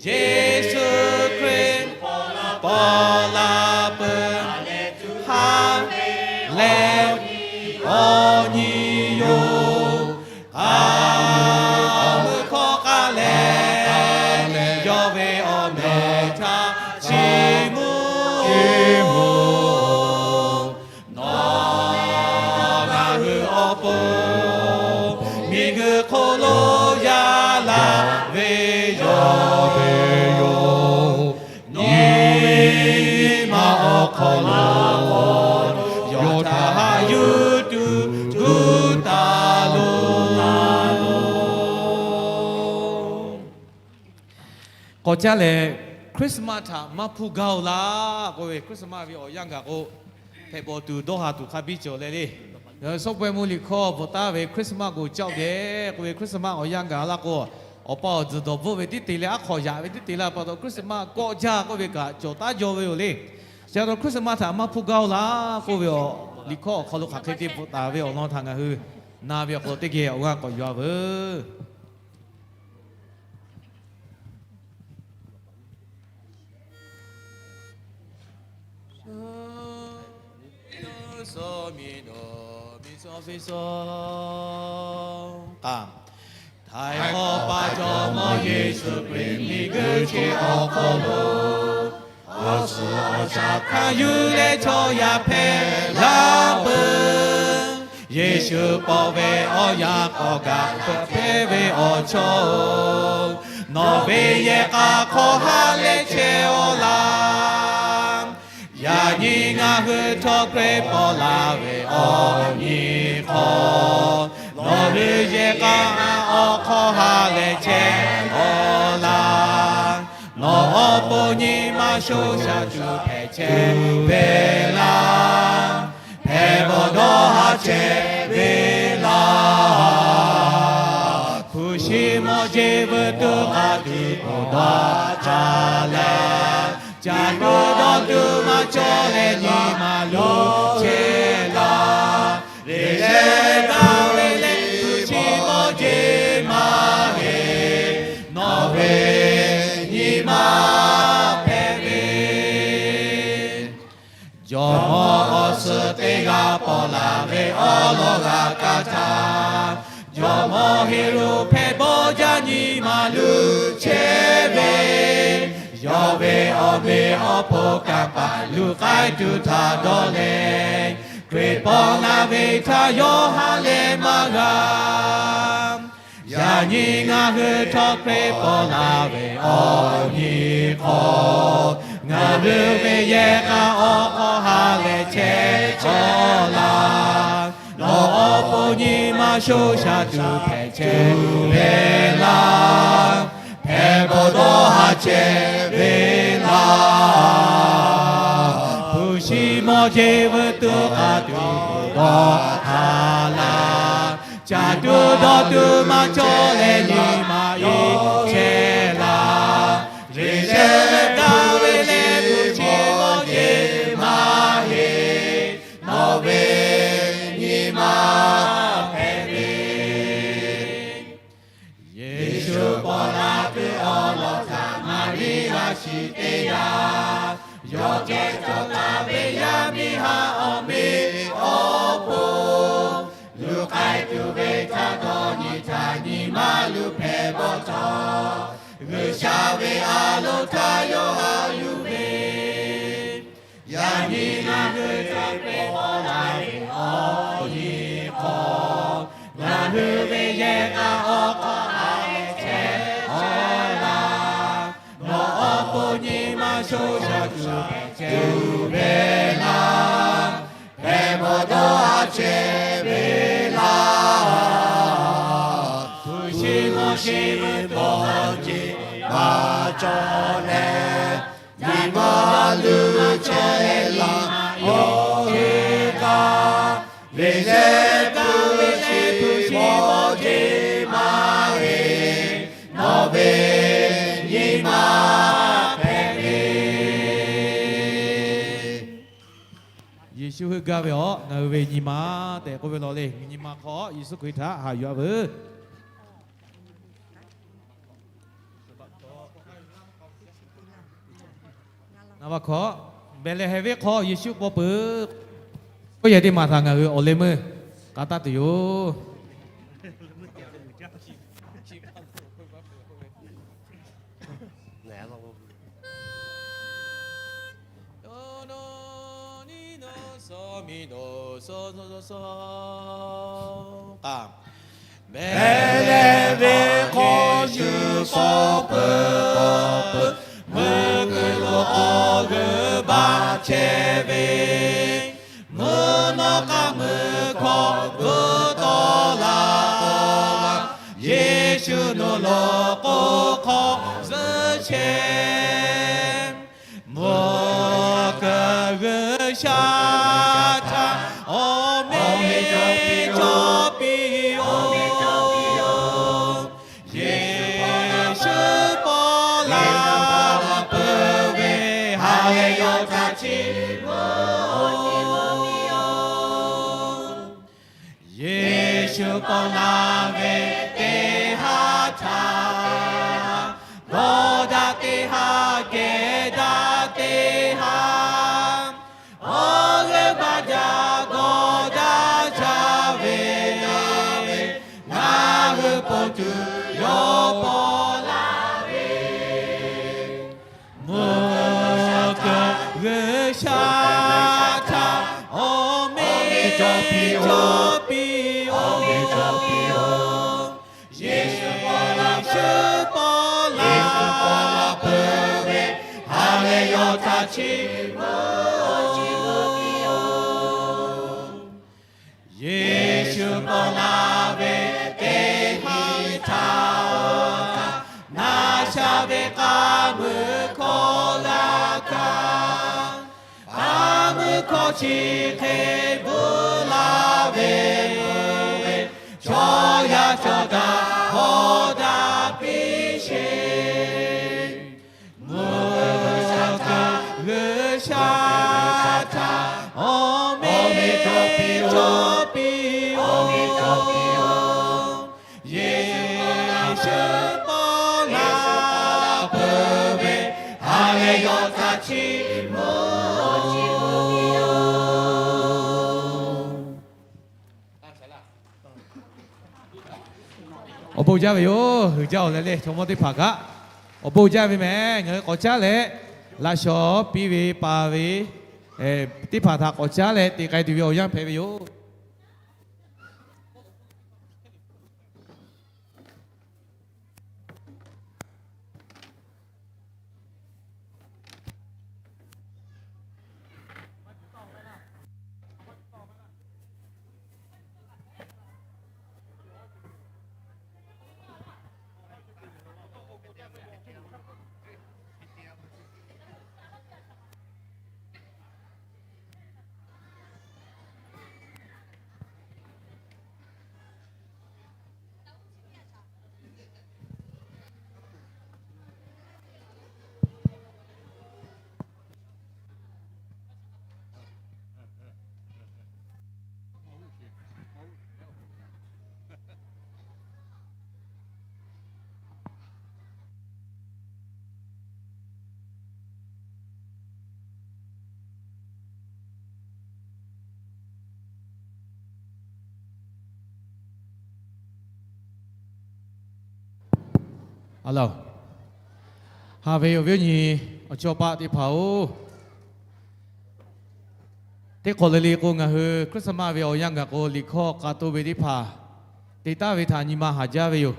Yeˍsuˆ Hkriꞈ paw la peuˬ, ha lehˬ awˬ nyi yoˬ. K'a mui hkawˇ k'a leh, yawˇ ve awˬ meh htaꞈ chiˇ mvuh. Nawˬ ngaˬ hui awˬ pon miˬguiˬ hk'oˆ lo yaˇ laˇ ve yoˬ. Nyi ma awˬ hk'aw lo yawˇ htaꞈ haꞈ yuˬ tuˬ tuˬ taˍ loˬ. K'awꞈ caˇ leh, Christmas htaꞈ maˇ hpuˇ gaˇ-oˬ laˇ k'oˆ ve, Christmas ve awˬ yanˇ gaˬ k'o, hpehꞈ bawˬ tuˬ dawˇ ha tuˬ hk'a biˇ cawˬ leh le. Sawˉ pawehˇ mvuhˇ liꞈ hkawˇ bvuhꞈ taˍ ve Christmas g'uˬ caˆ-oˬ dehꞈ k'oˆ ve, Christmas awˬ yanˇ gaˬ laˇ k'o, awˬ pa awˬ tzuhˬ dawˬ bvuhˆ ve tiˉ te leh, aˉ hk'awꞈ yaꞈ ve tiˉ te laˇ pa taw, Christmas kawˆ jaˇ k'oˆ ve kaꞈ cawˬ taˉ jaw ve yoˬ le. Chi pa taw Christmas htaꞈ maˇ hpuˇ gaˇ-oˬ laˇ k'oˆ ve awˬ liꞈ hkawˇ awˬ hk'aw lo hk'aˬ hk'e te bvuhꞈ taˍ ve awˬ lawn htaꞈ ngaˬ hui na ve awˬ hk'aw lo teˇ geh awˬ g'aˇ k'awꞈ yuˬ-a veuˬ. Htaiˍ hk'awꞈ pa Jawˇmawˇ Yeˍsuˆ Hkriꞈ miˬguiˬ chi awˬ hk'aw lo awˬ suhˍ awˬ shaˍ hkanˍ yuˬ leh chaw yaˇ hpehꞈ laˇ peuˬ. Yeˍsuˆ paw ve awˬ yanˇ k'awꞈ gaˬ hpehꞈ ve awˬ chawˇ-oˬ, nawˬ ve yehˬ k'a hk'aw ha leh chehˇ-aw laˇ. Yaꞈ nyi ngaˬ hui htawˇ Hkriꞈ paw la ve awˬ nyi hk'aw, nawˬ hui yehˬ k'a awˬ hk'aw ha leh chehˇ-aw laˇ. Nawˬ awˬ pon nyi ma sho shaˍ tuˬ hpehꞈ chehˇ ve laˇ. Hpehꞈ bawˬ dawˇ ha chehˇ ve laˇ. Hpu shi mawˇ jeˇ veuˬ tuˬ k'a tuˬ k'oˍ dawˇ htaˇ leh, caˇ tuˬ dawˇ tuˬ maˇ cawˬ leh nyi ma lonˉ chehˇ laˇ. Leꞈ shehˆ daꞈ ve leh hpu shi mawˇ jeˇ maˇ heˆ, nawˬ ve nyi ma hpehꞈ ve Jawˇmawˇ awˬ suhˍ teˇ g'aˇ paw la ve awˬ lawn g'a kaˇ htaˇ, Jawˇmawˇ Heˍroˆ hpehꞈ bawˬ jaˇ nyi ma lonˉ chehˇ ve, yawˇ ve awˬ meꞈ awˬ hponˇ kanˇ paˍ luˬ k'ai tuˬ htaꞈ dawˇ leh, Hkriꞈ paw la ve htaꞈ yawˇ ha leh maˇ g'a. Yaꞈ nyi ngaˬ hui htawˇ Hkriꞈ paw la ve awˬ nyi hk'aw, ngaˬ hui ve yehˬ k'a awˬ hk'aw ha leh chehˇ-aw laˇ. Nawˬ awˬ pon nyi ma sho shaˍ tuˬ hpehꞈ chehˇ ve laˇ. Hpehꞈ bawˬ dawˇ ha chehˇ ve laˇ. Hpu shi mawˇ jeˇ veuˬ tuˬ k'a tuˬ dawˇ htaˇ leh, caˇ tuˬ dawˇ tuˬ maˇ cawˬ leh nyi ma lonˉ chehˇ laˇ. Leꞈ shehˆ daꞈ ve leh hpu shi mawˇ jeˇ maˇ heˆ, nawˬ ve nyi ma hpehꞈ ve Yeˍsuˆ paw la tuˬ awˬ lawn htaꞈ Maˍriˆ a shiˍ teˇ yanˇ, yawˇ ceh cawˬ taˍ ve yaˇ miˇ haˉ awˬ meꞈ awˬ hponˇ, luˬ k'ai tuˬ ve htaˇ dawˇ nyi htaˇ nyi ma lonˉ hpehꞈ bawˬ htawˇ, G'uiˬsha ve a loˍ htaˇ yawˇ haꞈ yuˬ ve Yaꞈ nyi ngaˬ hui htawˇ Hkriꞈ paw la ve awˬ nyi hk'aw, ngaˬ hui ve yehˬ k'a awˬ hk'aw ha leh chehˇ-aw laˇ. Nawˬ awˬ pon nyi ma sho shaˍ tuˬ hpehꞈ chehˇ-oˬ ve laˇ. Hpehꞈ bawˬ dawˇ ha chehˇ ve laˇ. Hpu shi mawˇ jeˇ veuˬ tuˬ k'a tuˬ maˇ cawˬ leh, nyi ma lonˉ chehˇ laˇ. Yawˇ hui kaꞈ leꞈ shehˆ daꞈ Yeˍsuˆ heuˆ gaˇ ve awˬ ngaˬ hui ve nyi ma tehꞈ k'oˆ ve law le. Nyi ma hk'aw Yeˍsuˆ Hkriꞈ htaꞈ haꞈ yuˬ-a veuˬ. Naˍ baˆ hkawꞈ, Behˍlehˍhehnˍ venˇ hk'aw Yeˍsuˆ paw peuˬ. Oˇ yehˬ teˇ maˬ htaꞈ ngaˬ hui awˬ leh meuˇ k'a taˇ tuˬ yoˬ. Behˍlehˍhehnˍ venˇ hk'aw Yeˍsuˆ paw peuˬ. Meuˇ kuiˬ lo awˬ g'euˆ baˆ chehˇ ve, mvuhˇ naw k'aˉ mui hkawꞈ vuiˬ tawˆ la taw la, Yeˍsuˆ nuˬ loꞈ k'oˍ hk'aw zuhˆ chehˇ. Mvuhˇ kaˬ G'uiˬsha htaꞈ awˬ meꞈ cawˬ piˇ-oˆ. Yeˍsuˆ paw la peuˬ ve ha lehˬ yawˇ htaꞈ chiˇ mvuh-oˆ. Yeˍsuˆ paw la ve teˇ haˉ htaꞈ, g'awˇ daꞈ teˇ haˉ, kehˬ daꞈ teˇ haˉ, awˬ g'euˆ baˆ jaˇ g'awˇ daꞈ jaˇ ve, ngaˬ hui po tuˬ yawˇ paw la ve. Mvuhˇ kaˬ G'uiˬsha htaꞈ awˬ meꞈ cawˬ piˇ-oˆ. Yeˍsuˆ paw la peuˬ ve ha lehˬ yawˇ htaꞈ chiˇ mvuh-oˆ. Yeˍsuˆ paw la ve teˇ haˉ htaꞈ, na sha ve k'a muiˬ hkawˇ la kaꞈ, k'a muiˬ hkawˇ chi hk'e bvuhꞈ la ve, chaw yaˇ chaw daꞈ hawˉ daꞈ piˇ sheˍ. Mvuhˇ kaˬ G'uiˬsha htaꞈ awˬ meꞈ cawˬ piˇ-oˆ. Yeˍsuˆ paw la peuˬ ve ha lehˬ yawˇ htaꞈ chiˇ mvuh-oˆ. Awˬ bon jaˇ ve yoˬ. Huiˍ jaˇ-oˬ leh le, chaw mawˇ teˇ hpaˍ kaꞈ awˬ bon jaˇ ve mehˍ. Ngaˬ hui k'awꞈ caˉ leh laꞈ shawnˍ piˇ ve paˍ ve teˇ hpaˍ htaꞈ k'awꞈ caˉ leh te k'ai tuˬ ve awˬ yanˇ hpehꞈ ve yoˬ. A laˬ, haꞈ ve awˬ viˉ awˬ nyi awˬ cawˇ paˆ teˇ hpaˍ-oˬ, teˇ hk'awꞈ le le k'o, ngaˬ hui Christmas ve awˬ yanˇ gaˬ k'o, liꞈ hkawˇ k'a toˆ ve teˇ hpaˍ te taˍ ve htaꞈ nyi ma haˍ jaˇ ve yoˬ.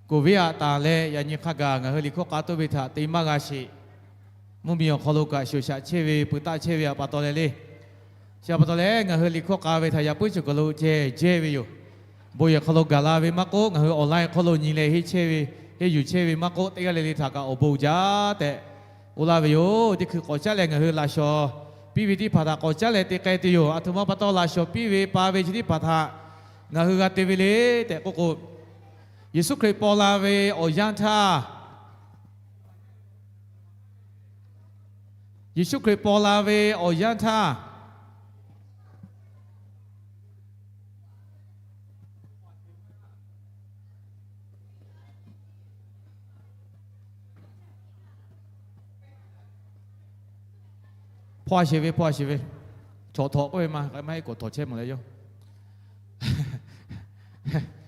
Covid aꞈ tanˍ leh yaꞈ nyi hk'a gaˬ ngaˬ hui liꞈ hkawˇ k'a toˆ ve htaꞈ te maˇ g'a sheˍ. Mvuhˇmiˬ awˬ hk'aw lo kaꞈ shoˍ shaꞈ chehˇ ve, peuˬ taˆ chehˇ ve aꞈ pa taw leh le, chi aꞈ pa taw leh ngaˬ hui liꞈ hkawˇ k'a ve htaꞈ yaꞈ puiˉ cawˬ kaˬ lo ceh jehˇ ve yoˬ. Bon yehˬ hk'aw lo gaˬ la ve maˇ k'oˆ, ngaˬ hui online hk'aw lo nyi leh henˇ chehˇ ve, henˇ yuˬ chehˇ ve maˇ k'oˆ, teˇ g'aˇ le le htaꞈ kaꞈ awˬ bon jaˇ tehꞈ k'oˆ laˇ ve yoˬ. Teˇ hkui k'awꞈ caˉ leh ngaˬ hui laꞈ shawnˍ piˇ ve teˇ hpaˍ htaꞈ k'awꞈ caˉ leh te k'ai tuˬ yoˬ. Aˬ htoꞈ ma pa taw laꞈ shawnˍ piˇ ve pa ve chi teˇ hpaˍ htaꞈ ngaˬ hui g'a te ve le tehꞈ k'oˆ k'o, Yeˍsuˆ Hkriꞈ paw la ve awˬ yanˇ htaˇ, Yeˍsuˆ Hkriꞈ paw la ve awˬ yanˇ htaˇ, Hpaw a sheˍ ve, hpaw a sheˍ ve, chawꞈ htawꞈ k'oˆ ve maˇ heˆ k'o htawnˍ chehˇ mawˬ leh yoˬ.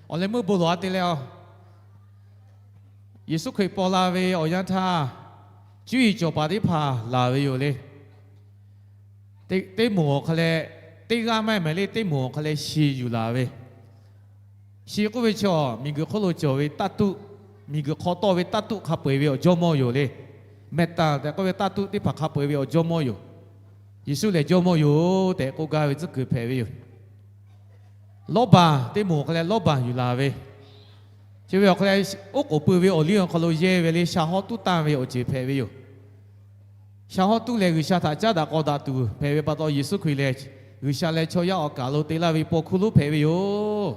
Awˬ leh meuˇ bon lawˬ a te leh a, Yeˍsuˆ Hkriꞈ paw la ve awˬ yanˇ htaˇ, cuˇ yiˍ cawˬ paˍ teˇ hpaˍ laˬ ve yoˬ le. Teˇ moˍ awˬ hk'a leh, teˇ g'aˇ maˇ heˆ mehˍ le, teˇ moˍ awˬ hk'a leh shi yuˬ laˬ ve. Shi k'oˆ ve chi a, miˬguiˬ hk'oˆ lo cawˬ ve ธาตุ, miˬguiˬ hk'aw tawˇ ve ธาตุ hk'a peu-eˬ ve awˬ jawˇmawˇ yoˬ le. Metal tehꞈ k'oˆ ve ธาตุ teˇ hpaˍ hk'a peu-eˬ ve awˬ jawˇmawˇ yoˬ. Yeˍsuˆ lehˬ jawˇmawˇ yoˬ tehꞈ k'oˆ gaˇ ve tcuhˉ kuiˬ hpehꞈ ve yoˬ. Lawˇbaˬ, teˇ moˍ awˬ hk'a leh lawˇbaˬ yuˬ laˬ ve. Chi ve awˬ hk'a leh, oˉ k'oˍ pui ve awˬ liˇ awˬ hk'aw lo yehˇ ve le, sha hawˉ tuˉ tanˇ ve awˬ ceuˬ hpehꞈ ve yoˬ. Sha hawˉ tuˉ leh G'uiˬsha htaꞈ caˉ daꞈ k'aw daꞈ tuˬ hpehꞈ ve pa taw, Yeˍsuˆ Hkriꞈ lehˬ G'uiˬsha leh chaw yaˇ awˬ kaˍ lo te laˇ ve paw hkuˇ lonˉ hpehꞈ ve yoˬ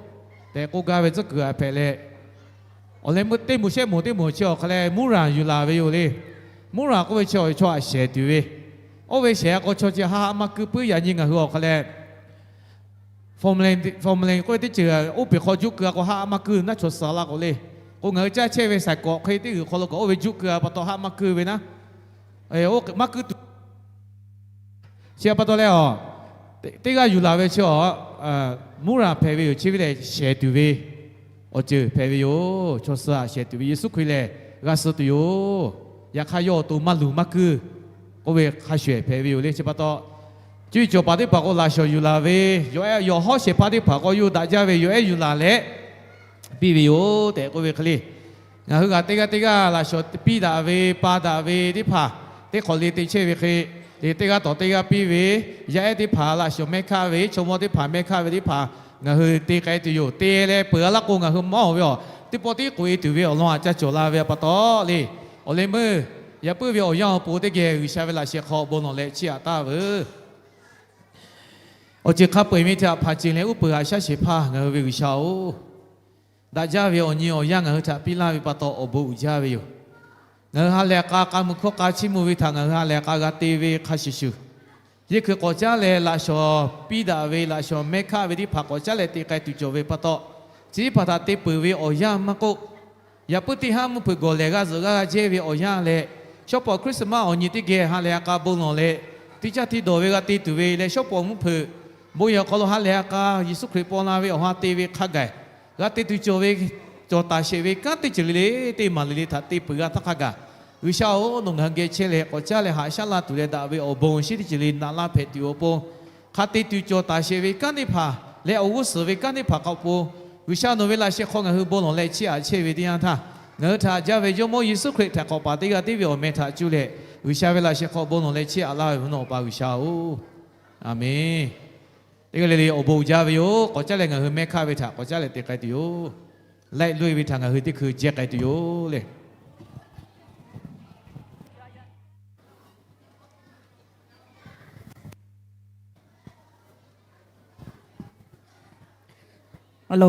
tehꞈ k'oˆ gaˇ ve tcuhˉ kuiˬ a hpehꞈ leh, awˬ leh meuˇ teˇ moˍ shehˆ moˍ teˇ moˍ chi awˬ hk'a leh မူးရာ yuˬ laˬ ve yoˬ le. မူးရာ k'oˆ ve chi awˬ chaw a shehˍ tuˬ ve, oˇ ve shehˍ a k'o chaw chi haˆ haˆ maˇ kuiˇ puiˉ. Yaꞈ nyi ngaˬ hui awˬ hk'a leh formalin k'oˆ ve teˇ ceuˬ oˇ peˬ hk'aw juˇ keu a k'o haˆ haˆ maˇ kuiˇ naˉ chaw suh laˇ k'o le. K'o ngaˬ hui caˇ chehˇ ve saiˍ kawꞈ hk'e teˇ g'uiˬ hk'aw lo kaꞈ oˇ ve juˇ keu a pa taw haˆ maˇ kuiˇ ve naˉ, maˇ kuiˇ tuˬ. Chi a pa taw leh a, teˇ g'aˇ yuˬ laˬ ve chi a, မူးရာ hpehꞈ ve yoˬ. Chi ve lehˬ shehˍ tuˬ ve awˬ ceuˬ hpehꞈ ve yoˬ. Chaw suh a shehˍ tuˬ ve, Yeˍsuˆ Hkriꞈ lehˬ g'a suh tuˬ yoˬ. Yaꞈ hk'aˇ yawˇ awˬ to maˇ luˬ maˇ kuiˇ k'oˆ ve hk'a shuˍ ehˍ hpehꞈ ve yoˬ le. Chi pa taw, cuˇ yiˍ cawˬ paˍ teˇ hpaˍ k'o laꞈ shawˍ yuˬ laˬ ve, yawˬ ehˉ yawˬ hawˉ shehˍ hpaˇ teˇ hpaˍ k'o yawˇ daꞈ jaˇ ve yawˬ ehˉ yuˬ laˬ leh piˇ ve yoˬ tehꞈ k'oˆ ve hk'e le. Ngaˬ hui g'a teˇ g'aˇ teˇ g'aˇ laꞈ shawˍ piˇ daꞈ ve, pa daꞈ ve teˇ hpaˍ teˇ hk'awꞈ le te chehˇ ve hk'e, teˇ g'aˇ tawˍ teˇ g'aˇ piˇ ve, yaˇ ehˉ teˇ hpaˍ laꞈ shawˍ mehˇ hkaˆ ve, chaw mawˇ teˇ hpaˍ mehˇ hkaˆ ve teˇ hpaˍ ngaˬ hui te k'ai tuˬ yoˬ. Te leh peuˬ a laˇ k'o ngaˬ hui mawˇ ve awˬ teˇ pawˆ tiˉ k'oꞈ e tuˬ ve awˬ lawn aꞈ ca cawˬ la ve a pa taw le. Awˬ leh meuˇ yaꞈ puiˉ ve awˬ yanˇ awˬ pon teˇ geh G'uiˬsha ve laꞈ sheh hk'aw bon lawˬ leh chiˇ aꞈ taˍ veuˬ. Awˬ ceuˬ hk'a peu-eˬ ve htaꞈ hpanˍ ceˬ leh uˉ peunˍ haꞈ shaˉ shehˍ hpaˇ ngaˬ hui ve G'uiˬsha-oˬ, daꞈ jaˇ ve awˬ nyi awˬ yanˇ ngaˬ hui htaꞈ piˇ laˇ ve pa taw awˬ bon uiˍ jaˇ ve yoˬ. Ngaˬ hui ha lehˬ k'a k'a mui hkawˇ k'a chiˇ mvuh ve htaꞈ ngaˬ hui ha lehˬ k'a g'a te ve hk'a shuˍ shuˍ, yeˇ hkui k'awꞈ caˉ leh laꞈ shawˍ piˇ daꞈ ve, laꞈ shawˍ mehˇ hkaˆ ve teˇ hpaˍ k'awꞈ caˉ leh te k'ai tuˬ cawˬ ve pa taw, chi teˇ hpaˍ htaꞈ te peuˬ ve awˬ yanˇ maˇ k'oˆ, yaꞈ puiˉ teˇ haˉ mvuhˇ hpeuꞈ gawˬ lehˬ g'aˇ zuhꞈ g'aˇ g'a jehˇ ve awˬ yanˇ leh, shawˉ pawˍ Christmas awˬ nyi teˇ geh ha lehˬ a k'a bon lawˬ leh, teˇ caˇ te dawˬ ve g'a te tuˬ ve leh shawˉ pawˍ mvuhˇ hpeuꞈ bon yehˬ awˬ hk'aw lo ha lehˬ a k'a Yeˍsuˆ Hkriꞈ paw la ve awˬ ha te ve hk'a gaˬ, g'a te tuˬ cawˬ ve cawˬ taˍ sheˍ ve kanˉ teˇ ceuˬ le le teˇ maˬ le le htaꞈ te peuˬ g'a htaˇ hk'a gaˬ, G'uiˬsha-oˬ, nawˬ ngaˬ hui geh chehˇ leh k'awꞈ caˉ leh haꞈ shaˉ la tuˬ leh daꞈ ve awˬ bon shinˉ teˇ ceuˬ le naꞈ laˇ hpehꞈ tuˬ awˬ pon, hk'a te tuˬ cawˬ taˍ sheˍ ve kanˉ teˇ hpaˍ leh awˬ g'uˇ suhˍ ve kanˉ teˇ hpaˍ k'a awˬ pon, G'uiˬsha nawˬ ve laꞈ sheh hk'aw ngaˬ hui bon lawˬ leh chiˇ aꞈ chehˇ ve teˇ yanˇ htaˇ, ngaˬ hui htaꞈ jaˇ ve Jawˇmawˇ Yeˍsuˆ Hkriꞈ htaꞈ k'awꞈ paˍ teˇ g'aˇ tiˉ ve awˬ meh htaꞈ cuˇ leh G'uiˬsha ve laꞈ sheh hk'aw bon lawˬ leh chiˇ aꞈ laˇ ve mvuhˇ naw awˬ pa G'uiˬsha-oˬ, Aˍmenˍ. Teˇ g'aˇ le le awˬ bon uiˍ jaˇ ve yoˬ. K'awꞈ caˉ leh ngaˬ hui mehˇ hkaˆ ve htaꞈ k'awꞈ caˉ leh te k'ai tuˬ yoˬ. Laiˆ loˇ-e ve htaꞈ ngaˬ hui teˇ hkui jehˇ k'ai tuˬ yoˬ le. Alo,